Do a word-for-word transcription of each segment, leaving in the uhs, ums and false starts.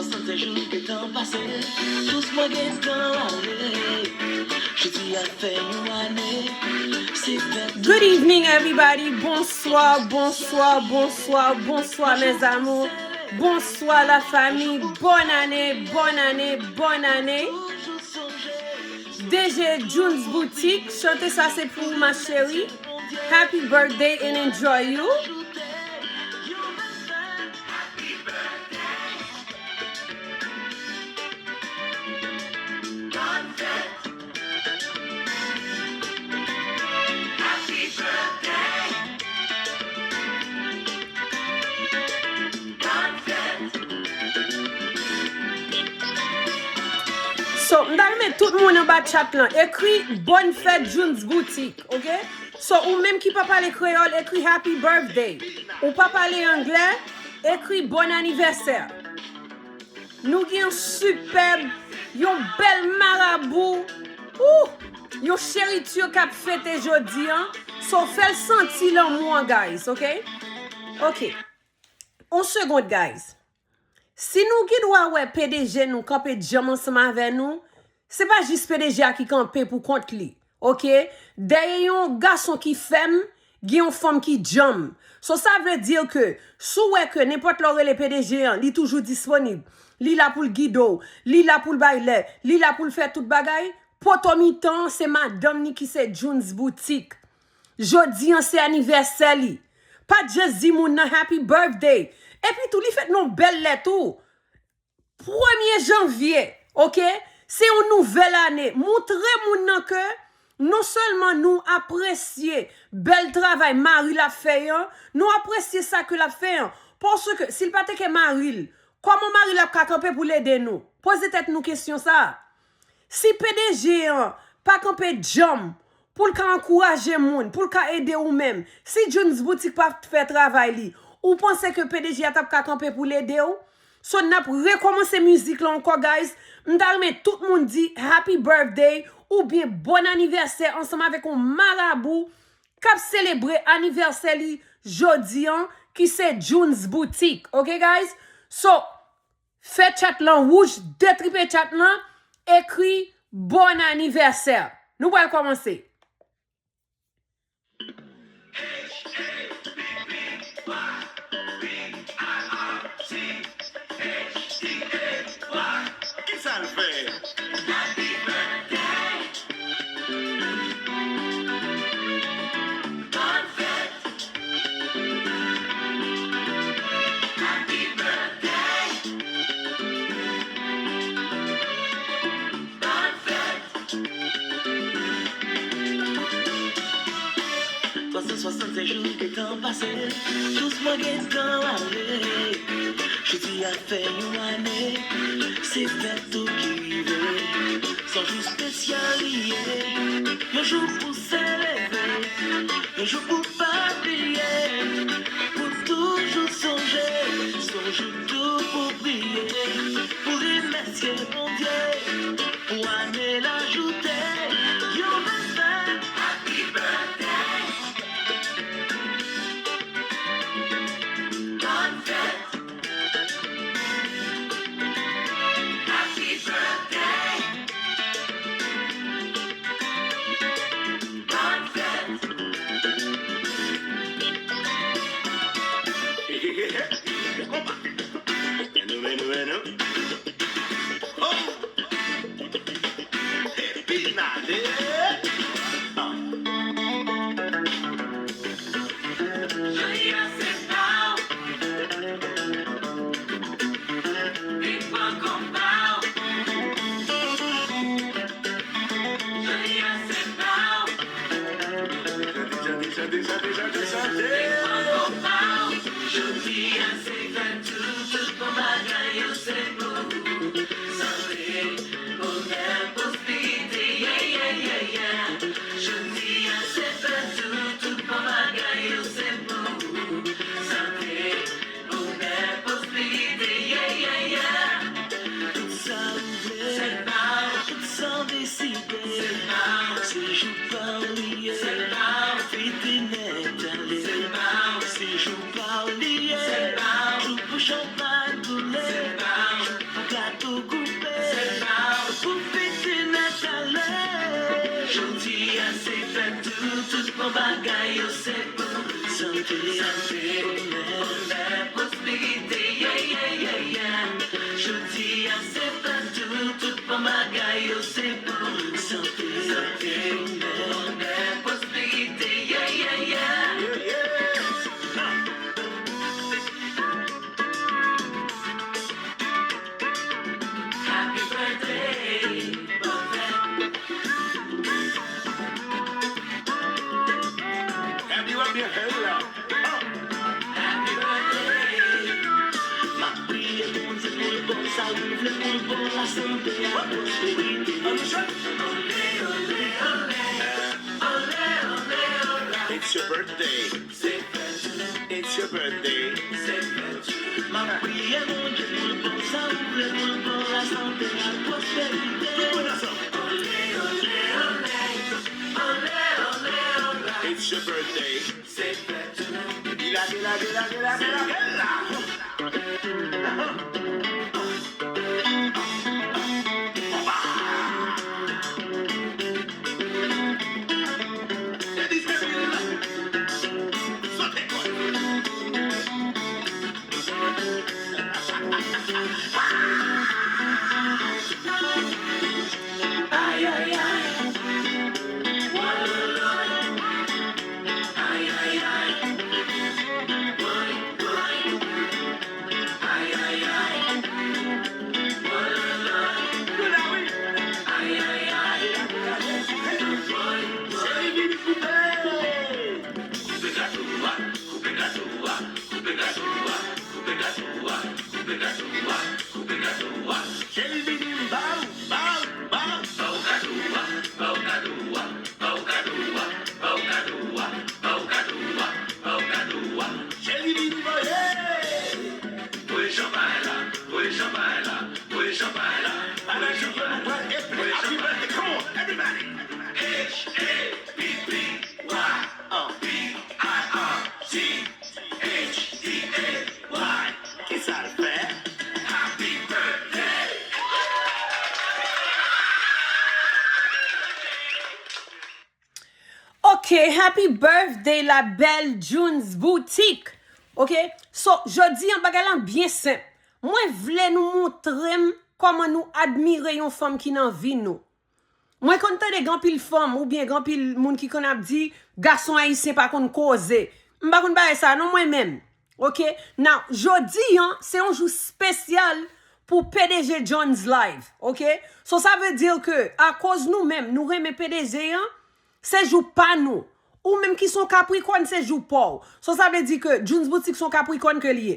Sèt jou ke tan pase, tout mwa gentan ale. Jodi a fè yon ane, se fèt. Good evening, everybody. Bonsoir, bonsoir, bonsoir, bonsoir, mes amours. Bonsoir, la famille. Bonne année, bonne année, bonne année. D J Jones Boutique, chante sa se pou ou, ma chérie. Happy birthday and enjoy you. So, m ta renmen tout moun anba chat lan ekri bonne fête Jones Boutique, ok? So, ou menm ki pa pale kreyòl, ekri happy birthday. Ou pa pale anglè, ekri bon anivèsè. Nou gen yon sipèb, yon bèl marabou, ou, yon cheritir k ap fete jodi an. So, fè l santi lanmou an, guys, ok? Ok. On segond, guys. Si nou gen dwa wè P D G nou kanpe djanm ansanm avè nou, se pa jis P D G a ki kanpe pou kont li, ok? Dèyè yon gason ki fèm, gen yon fanm ki djanm. So, sa vle di ke si w wè ke nenpòt lè w rele P D G an, li toujou disponib, li la pou l gide w, li la pou l bay lè, li la pou l fè tout bagay, poto mitan an se madanm ni ki se Jones Boutique. Jodi an se anivèsè li. Pa just di moun nan happy birthday. Epi tou, li fèt nan yon bèl lè tou. Premye janvye, ok? Se yon nouvèl ane. Montre moun nan ke non sèlman nou apresye bèl travay mari l ap fè an, nou apresye sa ke l ap fè an. Paske si l pa te ke mari l, kòman mari l ap ka kanpe pou l ede nou? Poze tèt nou kesyon sa a. Si P D G an pa kanpe djanm pou l ka ankouraje moun, pou l ka ede ou menm, si Jones Boutique pa t fè travay li, ou panse ke P D G a t ap ka kanpe pou l ede w? So, n ap rekòmanse mizik la ankò, guys. M ta renmen tout moun di happy birthday oubyen bon anivèsè ansanm avèk yon marabou k ap selebre anivèsè li jodi an, ki se Jones Boutique. Ok, guys? So, fè chat lan wouj, detripe chat lan, ekri bon anivèsè. Nou pral kòmanse. Kisa l fè? Twa san swasannsenk jou ke tan pase, dousman gentan ale. Jodi a fè yon ane, se fèt ou ki rive. Se yon jou espesyal li ye, yon jou pou selebre, yon jou pou pa bliye, pou toujou sonje, se yon jou tou pou priye, pou remèsye Bondye, pou ane l ajoute yon bèl fèt. Happy birthday. Bonne fête. Happy birthday. Bonne fête. Konpa. Menou, menou, menou. Oh! Epi n ale. Jodi a se pa w. Vin pran konpa w. Jodi a se pa w. Chante, chante, chante, chante, chante, chante. Vin pran konpa w. Jodi a se fèt ou, tout bon bagay yo se pou ou. Sante, bonè, pwosperite, yeah, yeah, yeah, yeah. Jodi a se fèt ou, tout bon bagay yo se pou ou. Sante, bonè, pwosperite, yeah, yeah, yeah. Tout sa ou vle, se pa w. Tout sa w deside, se pa w. Se jou pa w li ye, se pa w. Fete nèt ale, se pa w. Se jou pa w li ye, se pa w. Jou pou chanpay koule, se pa w. Se fè tou, tout bon bagay yo se pou sante, sante, bonè, pwosperite, yeah, yeah, yeah, yeah. Jodi a se fè tou, tout bon bagay yo se pou sante, sante, bonè, pwosperite, yeah, yeah, yeah. Happy birthday, bonè. Happy, happy, happy, yeah. Happy birthday. M ap priye Bondye pou l ba w sa ou vle, pou l ba w lasante ak pwosperite. Ole, ole, ole. Ole, ole, ole. It's your birthday. It's your birthday. M ap priye Bondye pou l ba w sa ou vle, pou l ba w lasante ak pwosperite. Tout moun ansanm. It's your birthday. Lage, lage, lage, lage, lage la. Ok, happy birthday la belle Junes Boutique. Ok, so jodi an bagay lan byen senp. Mwen vle nou montre m kòman nou admire yon fanm ki nan vi nou. Mwen konn tande gen anpil fanm oubyen gen anpil moun ki konn ap di gason ayisyen pa konn koze. M pa konn bagay sa non mwen menm. Ok, now jodi an se yon jou espesyal pou P D G Jones Live. Ok, so sa vle di ke akoz nou menm nou renmen P D G an, se jou pa nou. Ou menm ki se yon Capricorn, se jou pa w. So sa vle di ke Junes Boutique se yon Capricorn ke l ye.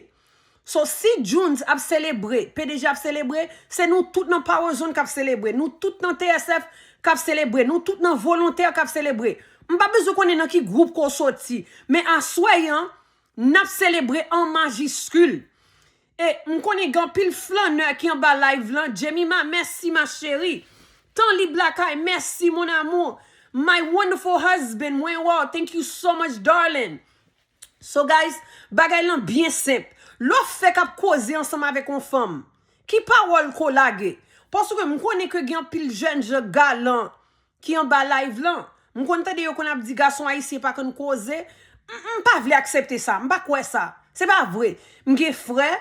So si Junes ap selebre, P D G ap selebre, se nou tout nan Power Zone k ap selebre, nou tout nan T S F k ap selebre, nou tout nan Volontè k ap selebre. M pa bezwen konnen nan ki gwoup ke w soti, men aswè an, n ap selebre an majiskil. E m konnen gen anpil flannè ki anba live lan. Jemima, mèsi ma chérie. Tanlib Lakay, mèsi mon amour. My wonderful husband, mwen wè w, thank you so much darling. So guys, bagay lan byen senp. Lè w fèk ap koze ansanm avèk yon fanm, ki pawòl ke w lage? Paske m konnen ke gen anpil jèn jan galan ki anba live lan. M konn tande yo konn ap di gason ayisyen pa konn koze. M, m pa vle aksepte sa. M pa kwè sa. Se pa vre. M gen frè,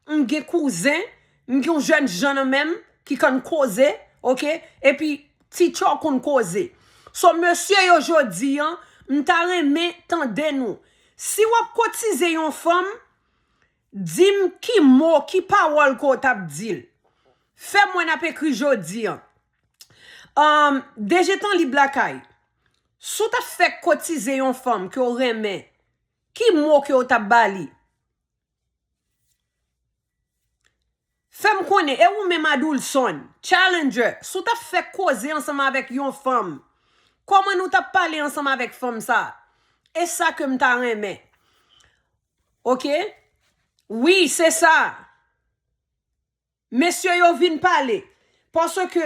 m gen kouzen, m gen yon jèn jan nan men m ki konn koze, ok? Epi ti tchò konn koze. So mesye yo jodi an, m ta renmen tande nou. Si w ap kotize yon fanm, di m ki mo, ki pawòl ke w t ap di l. Fè m wè n ap ekri jodi an. Um, D G Tanlib Lakay, si w t ap fèk kotize yon fanm ke w renmen, ki mo ke w t ap ba li? Fè m konnen, e ou menm Adoulson, Challenger, si w t ap fèk koze ansanm avèk yon fanm, kòman nou t ap pale ansanm avèk fanm sa? E sa ke m ta renmen. Ok? Wi, se sa. Mesye yo vin pale. Paske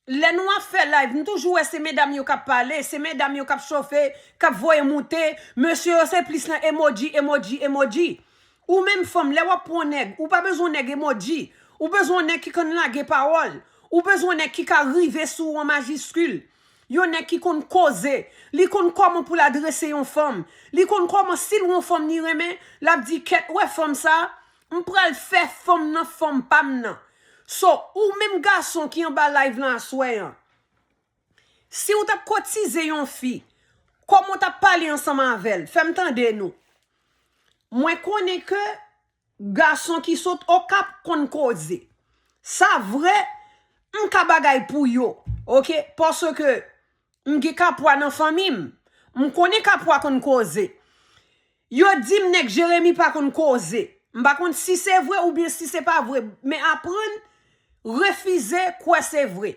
lè nou ap fè live, nou toujou wè se medam yo k ap pale, se medam yo k ap chofe, k ap voye moute. Mesye yo se plis nan emoji, emoji, emoji. Ou menm fanm, lè w ap pran yon nèg, ou pa bezwen yon nèg emoji. Ou bezwen yon nèg ki konn lage pawòl. Ou bezwen yon nèg ki ka rive sou ou an majiskil. Yon nèg ki konn koze, li konn kòman pou l adrese yon fanm. Li konn kòman, si l wè yon fanm li renmen, l ap di, "Kèt, wè fanm sa, m pral fè fanm nan fanm pa m nan." So, ou menm gason ki anba live lan aswè an, si w t ap kotize yon fi, kòman w t ap pale ansanm avè l? Fè m tande nou. Mwen konnen ke gason ki sot Okap konn koze. Sa vre, m ka bagay pou yo, oke? Paske m gen Kapwa nan fanmi m. M konnen Kapwa konn koze. Yo di m nèg Jeremi pa konn koze. M pa konn si se vre oubyen si se pa vre, men aprann refize kwè se vre.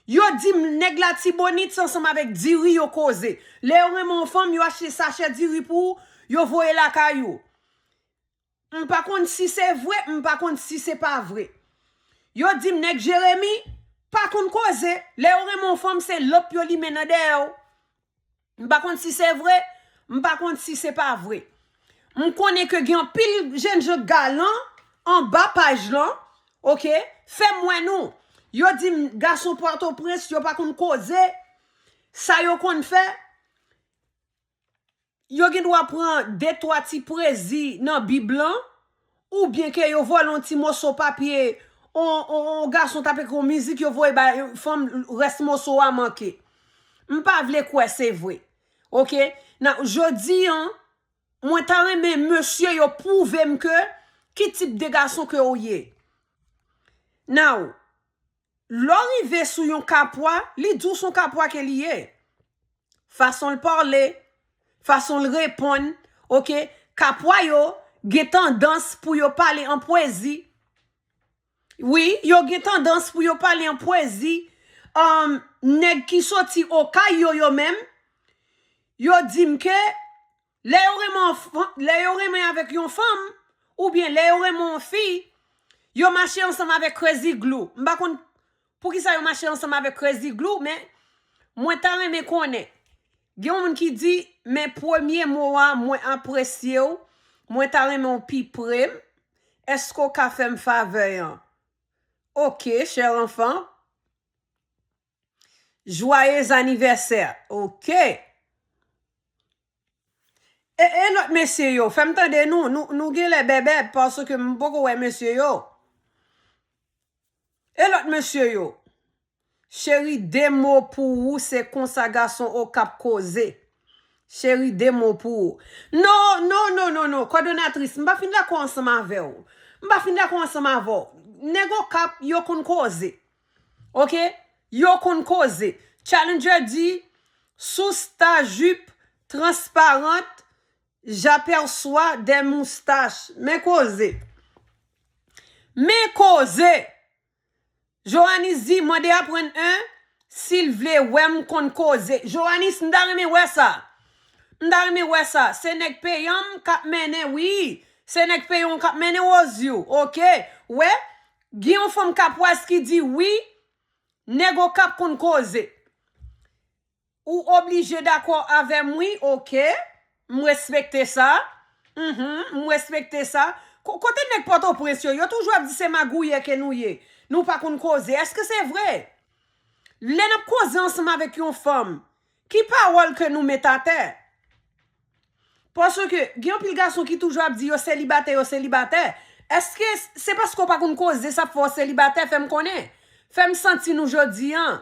Yo di m nèg Latibonit se ansanm avèk diri yo koze. Lè yo renmen yon fanm, yo achte sachè diri pou ou, yo voye lakay ou. M pa konn si se vre, m pa konn si se pa vre. Yo di m nèg Jeremi pa konn koze. Lè yo renmen yon fanm, se lanp yo limen nan dèyè w. M pa konn si se vre, m pa konn si se pa vre. M konnen ke gen anpil jènjan galan anba paj lan, oke? Fè m wè nou. Yo di m gason Pòtoprens, yo pa konn koze. Sa yo konn fè, yo gen dwa pran de twa ti prezi nan Bib lan, oubyen ke yo vòlè yon ti moso papye, on, on, on gason t ap ekri yon mizik, yo voye bay fanm, rès moso a manke. M pa vle kwè se vre. Oke? Nan jodi an, mwen ta renmen mesye yo pwouve m ke ki tip de gason ke w ye. Now, lè w rive sou yon Kapwa, li di w se yon Kapwa ke li ye. Fason l pale, fason l reponn, oke? Kapwa yo gen tandans pou yo pale an pwezi. Wi, yo gen tandans pou yo pale an pwezi. Um, nèg ki soti Okay yo, yo menm, yo di m ke lè yo renmen yon f-, lè yo renmen avèk yon fanm, oubyen lè yo renmen yon fi, yo mache ansanm avèk Crazy Glue. M pa konn poukisa yo mache ansanm avèk Crazy Glue, men mwen ta renmen konnen. Gen yon moun ki di, men premye mo a, mwen apresye w, mwen ta renmen w pi pre m, èske w ka fè m favè an? Oke, chè anfan. Joyeux anniversaire. Oke. E, e lòt mesye yo, fè m tande nou, nou, nou genlè bèbè, paske m poko wè mesye yo. E lòt mesye yo. Cheri, de mo pou ou, se konsa gason Okap koze. Cheri, de mo pou ou. Non, non, non, non, non, kòdonatris, m pa fin dakò ansanm avè w. M pa fin dakò ansanm avè w. Nèg Okap, yo konn koze. Oke? Yo konn koze. Challenger di, sous ta jupe transparente, j'aperçois des moustaches. Men koze. Men koze. Johannes di, mande aprann en, si l vle wè m konn koze. Johannes, m ta renmen wè sa. M ta renmen wè sa. Se nèg peyan m k ap mennen, wi. Se nèg peyan w k ap mennen, Rosyou. Oke. Wè, gen yon fanm Kapwaz ki di, wi, nèg Okap konn koze. Ou oblije dakò avè m, wi, oke. M respekte sa. Mhm, m respekte sa. Ko-, kote nèg Pòtoprens yo? Yo toujou ap di se magouyè ke nou ye. Nou pa konn koze. Èske se vre? Lè n ap koze ansanm avèk yon fanm, ki pawòl ke nou met atè? Paske gen anpil gason ki toujou ap di yo selibatè, yo selibatè. Èske se paske w pa konn koze sa fè w selibatè? Fè m konnen. Fè m santi nou jodi an.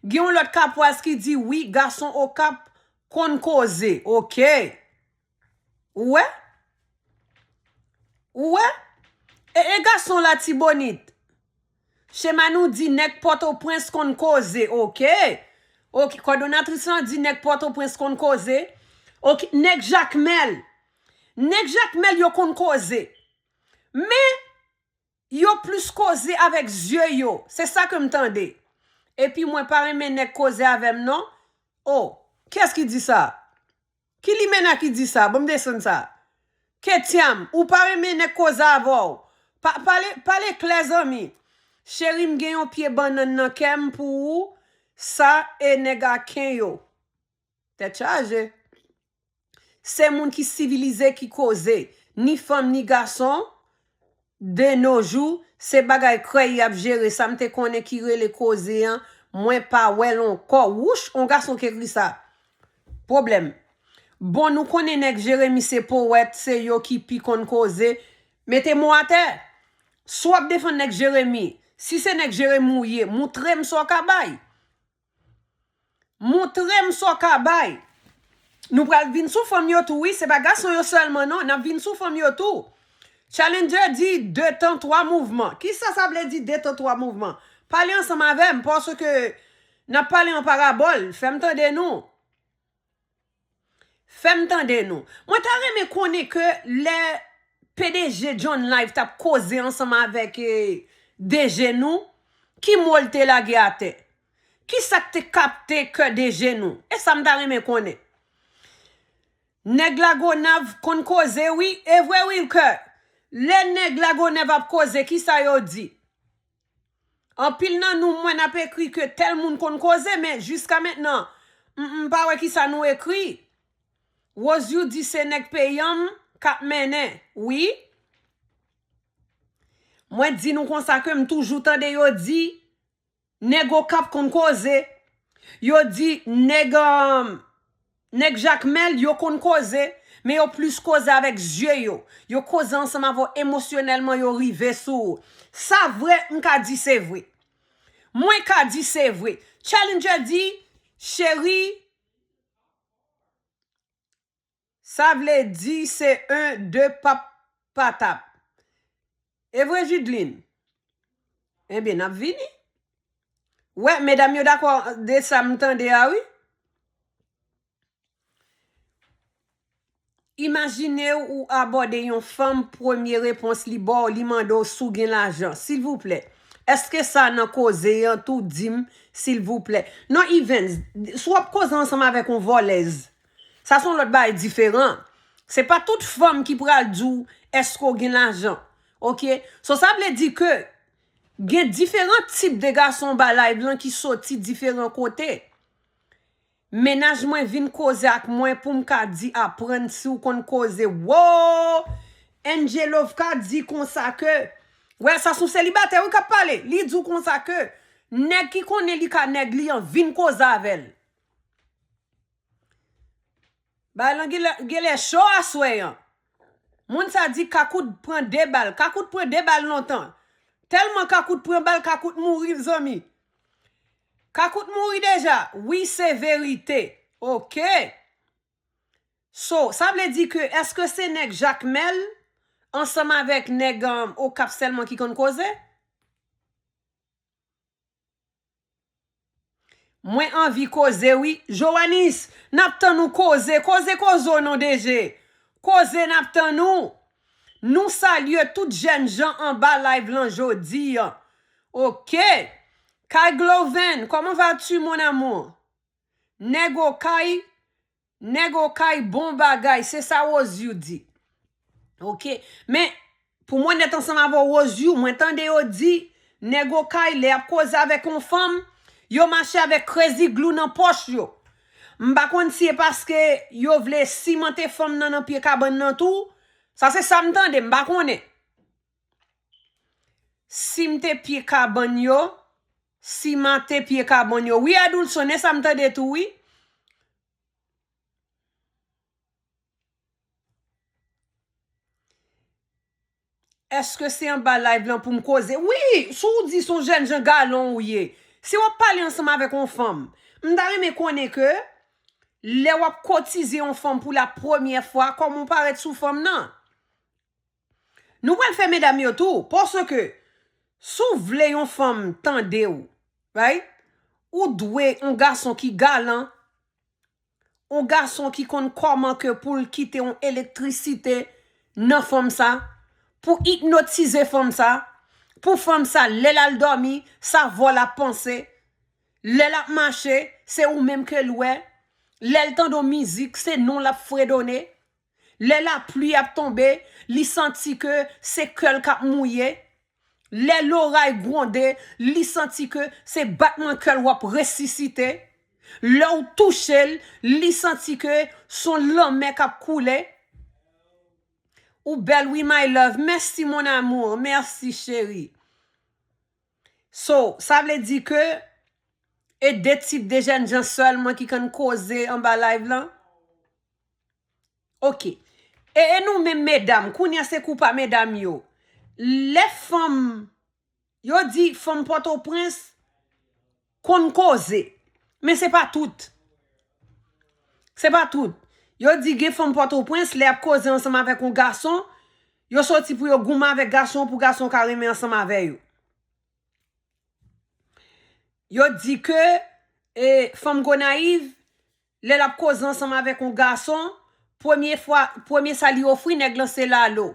Gen yon lòt Kapwaz ki di, wi, gason Okap konn koze, oke. Ou wè? Ou wè? E, e gason Latibonit. Chema nou di nèg Pòtoprens konn koze, oke. Oke, kòdonatris lan di nèg Pòtoprens konn koze. Oke, nèg Jakmèl. Nèg Jakmèl yo konn koze. Men, yo plis koze avèk zye yo. Se sa ke m tande. Epi mwen pa renmen nèg koze avè m non. O, kiyès ki di sa? Ki limena ki di sa? Ban m desann sa. Ketyam, ou pa renmen nèg koze avè w. Pa, pale, pale klè zanmi. Cheri m gen yon pye bannann nan kè m pou ou, sa e nèg Aken yo. Tèt chaje. Se moun ki sivilize ki koze, ni fanm ni gason, de no jou, se bagay krèy y ap jere, sa m te konnen ki rele koze an, Mwen pa wè l ankò. Wouch, on gason ki ekri sa. Pwoblèm. Bon, nou konnen nèg Jeremi se powèt, se yo ki pi konn koze. Mete mo atè. Si w ap defann nèg Jeremi, si se nèg Jeremi w ye, moutre m sa w ka bay. Moutre m sa w ka bay. Nou pral vin sou fanm yo tou, wi. Se pa gason yo sèlman, non. N ap vin sou fanm yo tou. Challenger di de tan, twa mouvman. Kisa sa vle di de tan, twa mouvman? Pale ansanm avè m, paske n ap pale an parabòl. Fè m tande nou. Fè m tande nou. Mwen ta renmen konnen ke lè P D G John Live t ap koze ansanm avèk, eh, D G nou, ki mo l te lage atè? Kisa k te kapte kè D G nou? E sa m ta renmen konnen. Nèg Lagonav konn koze, wi. E vre, wi, kè lè nèg Lagonav ap koze, kisa yo di? Anpil nan nou, mwen ap ekri ke tèl moun konn koze, men jiska mentnan, m, m pa wè kisa nou ekri. Wozyou di se nèg peyi an m k ap mennen. Wi. Mwen di nou konsa ke m toujou tande yo di, nèg Okap konn koze. Yo di, nèg, um, nèg Jakmèl, yo konn koze, men yo plis koze avèk zye yo. Yo koze ansanm avè w emosyonèlman, yo rive sou ou. Sa vre, m ka di se vre. Mwen ka di se vre. Challenger di, cheri, sa vle di se en, de, pap, patap. E vre, Judeline? Ebyen, n ap vini. Wè, medam yo dakò de sa m tande a, wi. Imajine w ou abòde yon fanm, premye repons li ba w, li mande w si w gen lajan. Silvouplè, èske sa nan koze an tou? Di m, silvouplè. Non, Evans, si w ap koze ansanm avèk yon vòlèz, sa se yon lòt bagay diferan. Se pa tout fanm ki pral di w èske w gen lajan. Oke? So, sa vle di ke gen diferan tip de gason anba live lan ki soti diferan kote. Mennaj mwen vin koze ak mwen pou m ka di aprann si w konn koze. Wo! Angelove ka di konsa ke, wè, sa se yon selibatè, wi, k ap pale. Li di w konsa ke nèg ki konnen li ka nèg li an vin koze avè l. Bagay lan genlè, genlè cho aswè an. Moun sa di Kakout pran de bal. Kakout pran de bal lontan. Tèlman Kakout pran bal, Kakout mouri, zanmi. Kakout mouri deja. Wi, se verite. Oke. So, sa vle di ke èske se nèg Jakmèl ansanm avèk nèg, um, Okap sèlman ki konn koze? Mwen anvi koze, wi. Joanis, n ap tann ou koze. Koze, koze w non, D G. Koze, n ap tann ou. Nou salye tout jèn jan anba live lan jodi an. Oke. Kay Gloven, comment vas-tu, mon amour? Nèg Okay, nèg Okay, bon bagay, se sa Wozyou di. Oke. Men, pou mwen nèt ansanm avè w, Wozyou, mwen tande yo di, nèg Okay, lè y ap koze avèk yon fanm, yo mache avèk Crazy Glue nan pòch yo. M pa konn si e paske yo vle simante fanm nan nan pye kabann nan tou. Sa se sa m tande, m pa konnen. Simte pye kabann yo, simante pye kabann yo. Wi, Adoulson, e sa m tande tou, wi. Èske se anba live lan pou m koze? Wi, si w di se yon jèn jan galon ou ye, si w ap pale ansanm avèk yon fanm, m ta renmen konnen ke lè w ap kotize yon fanm pou la premyè fwa, kòman w parèt sou fanm nan? Nou pral fè medam yo tou, paske si w vle yon fanm tande w, right? Ou dwe yon gason ki galan, yon gason ki konn kòman ke pou l kite yon elektrisite nan fanm sa, pou ipnotize fanm sa, pou fanm sa, lè l al dòmi, sa vò l ap panse. Lè l ap mache, se ou menm ke l wè. Lè l tande yon mizik, se non l ap fredone. Lè lapli ap tonbe, li santi ke se kè l k ap mouye. Lè loray gwonde, li santi ke se batman kè l w ap resisite. Lè w touche l, li santi ke se yon lanmè k ap koule. Ou bèl wi, my love. Mèsi, mon amour. Mèsi, cheri. So, sa vle di ke E de tip de jèn jan sèlman ki konn koze anba live lan? Ok. E, e nou menm medam, kounye a se kou pa medam yo. Lè fanm, yo di fanm Pòtoprens konn koze. Men se pa tout. Se pa tout. Yo di gen fanm Pòtoprens, lè y ap koze ansanm avèk yon gason, yo soti pou yo goumen avèk gason pou gason ka renmen ansanm avè yo. Yo di ke, e, fanm Gonayiv, lè l ap koze ansanm avèk yon gason, premye fwa, premye sa li ofri nèg lan se lalo.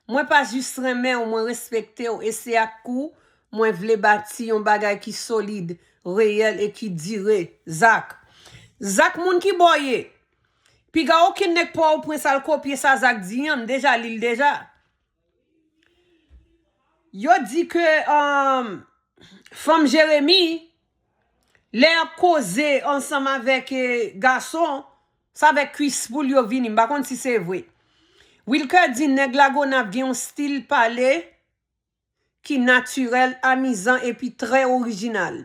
Mwen pa jis renmen w, mwen respekte w, e se ak ou mwen vle bati yon bagay ki solid, reyèl e ki dire. Zak. Zak, moun ki bò w ye? Piga okenn nèg Pòtoprens al kopye sa Zak di an, m deja li l deja. Yo di ke, um, fanm Jeremi, lè y ap koze ansanm avèk, eh, gason, se avèk kwis poul yo vini. M pa konn si se vre. Wilker di nèg Lagonav gen yon stil pale ki natirèl, amizan epi trè orijinal.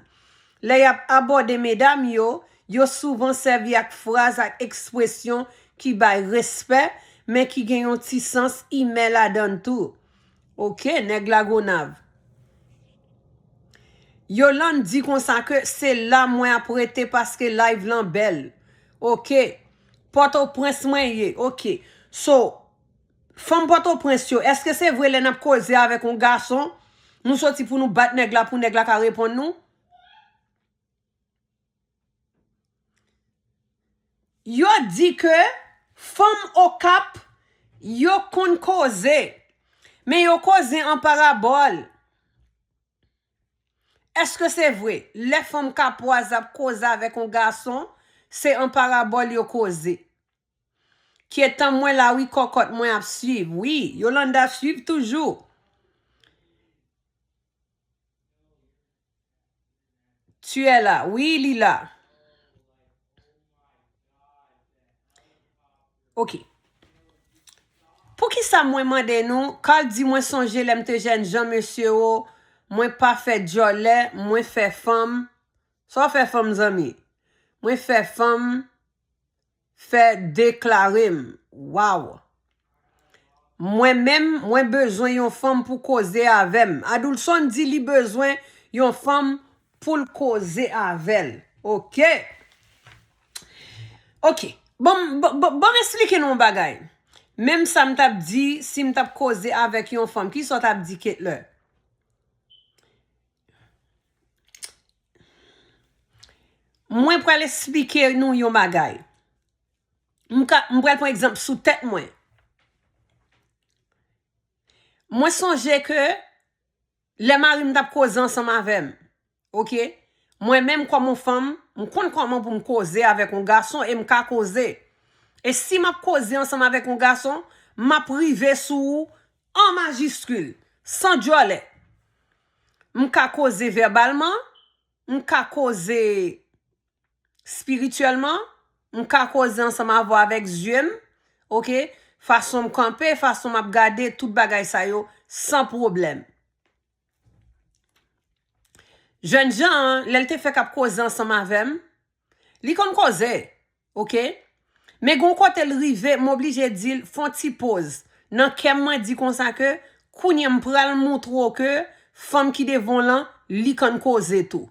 Lè y ap abòde medam yo, yo souvan sèvi ak fraz ak ekspresyon ki bay respè, men ki gen yon ti sans imè ladan l tou. Ok, nèg Lagonav. Yolande di konsa ke se la mwen ap rete paske live lan bèl. Ok. Pòtoprens mwen ye. Ok. So, fanm Pòtoprens yo, èske se vre lè n ap koze avèk yon gason, nou soti pou nou bat nèg la pou nèg la ka reponn nou? Yo di ke fanm Okap, yo konn koze, men yo koze an parabòl. Èske se vre? Lè fanm Kapwaz ap koze avèk yon gason, se an parabòl yo koze. Kyetan mwen la wi kòkòt mwen ap swiv. Wi, Yolanda ap swiv toujou. Tu es là. Wi, li la. Ok. Poukisa mwen mande nou, Carl di mwen sonje lè m te jèn jan mesye o, mwen pa fè djòlè, mwen fè fanm. Sa w fè fanm zanmi? Mwen fè fanm fè deklare m. Waw. Mwen menm, mwen bezwen yon fanm pou koze avè m. Adoulson di li bezwen yon fanm pou l koze avè l. Ok. Ok. Bon, bon, bon, bon, m eksplike nou yon bagay. Menm sa m t ap di, si m t ap koze avèk yon fanm, kisa w t ap di, Ketlè? Mwen pral eksplike nou yon bagay. M ka, m pral pran egzanp sou tèt mwen. Mwen sonje ke lè mari m t ap koze ansanm avè m, ok? Mwen menm kòm yon fanm, m konn kòman pou m koze avèk yon gason e m ka koze. E si m ap koze ansanm avèk yon gason, m ap rive sou ou an majiskil, san djòlè. M ka koze vèbalman, m ka koze espirityèlman, m ka koze ansanm avè w avèk zye m, ok? Fason m kanpe, fason m ap gade, tout bagay sa yo, san pwoblèm. Jènjan an, lè l te fèk ap koze ansanm avè m, li konn koze, ok? Men gon kote l rive, m oblije di l, fè yon ti poz. Nan kè m, mwen di konsa ke, kounye a m pral moutre w ke fanm ki devan w lan, li konn koze tou.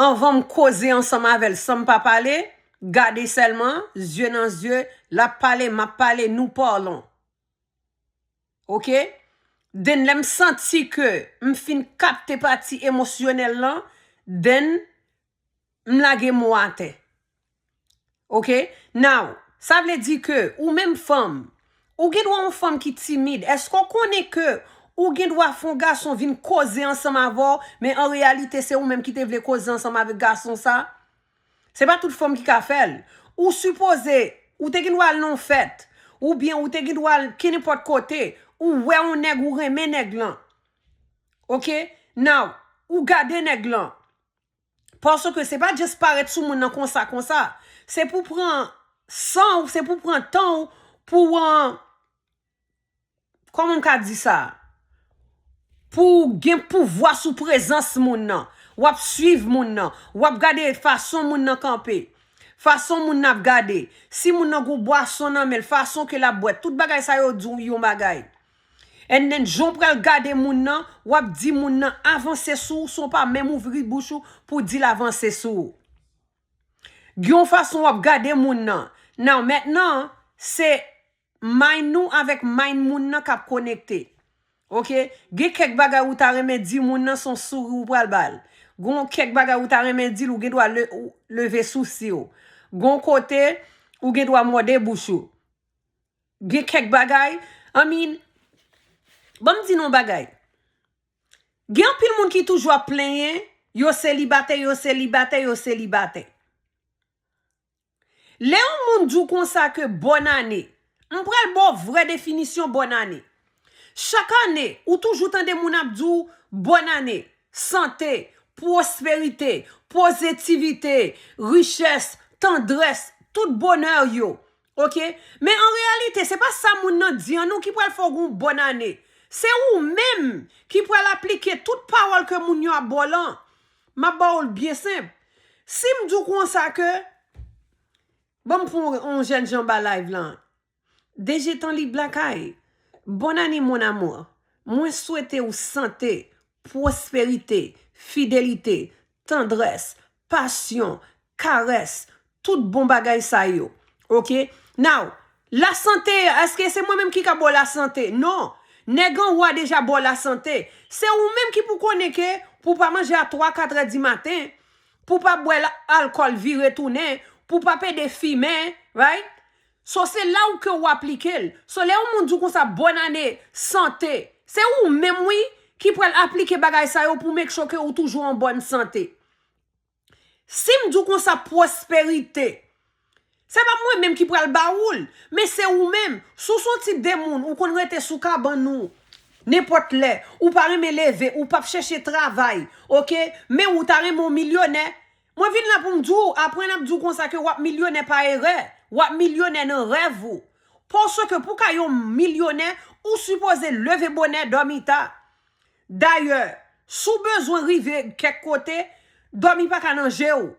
Anvan m koze ansanm avè l san m pa pale, gade sèlman, zye nan zye, l ap pale, m ap pale, nous parlons. Ok? Then lè m santi ke m fin kapte pati emosyonèl lan, then m lage mo atè. Ok? Now, sa vle di ke ou menm fanm, ou gen dwa yon fanm ki timid. Èske w konnen ke ou gen dwa fè yon gason vin koze ansanm avè w, men an reyalite se ou menm ki te vle koze ansanm avèk gason sa? Se pa tout fanm ki ka fè l. Ou sipoze, ou te gen dwa al nan yon fèt, oubyen ou te gen dwa al kenenpòt kote, ou wè yon nèg, ou renmen nèg lan. Ok? Now, ou gade nèg lan. Paske se pa just parèt sou moun nan konsa, konsa. Se pou pran san w, se pou pran tan w pou, an, kòman m ka di sa? Pou w gen pouvwa sou prezans moun nan. W ap swiv moun nan. W ap gade fason moun nan kanpe. Fason moun nan ap gade. Si moun nan gon bwason nan men l, fason ke l ap bwè. Tout bagay sa yo di w yon bagay. And then, jan w pral gade moun nan, w ap di moun nan avanse sou ou, san w pa menm ouvri bouch ou pou di l avanse sou ou. Gen yon fason w ap gade moun nan. Now, mentnan, se mind nou avèk mind moun nan k ap konekte. Oke? Gen kèk bagay ou ta renmen di moun nan, se yon souri ou pral ba l. Gen kèk bagay ou ta renmen di l, ou gen dwa le, ou leve sousi w. Gen kote, ou gen dwa mòde bouch ou. Gen kèk bagay, I mean, ban m di nou yon bagay. Gen anpil moun ki toujou ap plenyen, yo selibatè, yo selibatè, yo selibatè. Lè yon moun di w konsa ke bòn ane, m pral ba w vrè definisyon bòn ane. Chak ane, ou toujou tande moun ap di w bòn ane, sante, pwosperite, pozitivite, richès, tandrès, tout bonè yo. Oke? Men an reyalite, se pa sa moun nan di an non ki pral fè w gon bòn ane. Se ou menm ki pral aplike tout pawòl ke moun yo ap ba w lan. M ap ba w l byen senp. Si m di w konsa ke, ban m pran yon jèn jan ba live lan. Dejetan li blakay. Bòn ane, mon amour. Mwen swete w sante, pwosperite, fidelite, tandrès, pasyon, karès, tout bon bagay sa yo. Oke? Now, lasante, èske se mwen menm ki ka ba w lasante? Non. Nèg anwo a deja ba w lasante. Se ou menm ki pou konnen ke pou w pa manje a twa, katrè di maten, pou w pa bwè la, alkòl vire tounen, pou w pa pede fimen, right? So, se la ou ke ou aplike l. So, lè yon moun di w konsa, bòn ane, sante, se ou menm, wi, ki pral aplike bagay sa yo pou make sure ke ou toujou an bòn sante. Si m di w konsa, pwosperite, se pa mwen menm ki pral ba ou l, men se ou menm. Si w se yon tip de moun, ou konn rete sou kabann ou, nenpòt lè, ou pa renmen leve, ou p ap chèche travay, oke? Men ou ta renmen yon milyonè, Mwen vin la pou m di w, apre n ap di w konsa ke w ap milyonè pa erè, w ap milyonè nan rèv ou. Paske pou w ka yon milyonè, ou sipoze leve bonè, dòmi ta. Dayè, si w bezwen rive kèk kote, dòmi pa ka nan je w.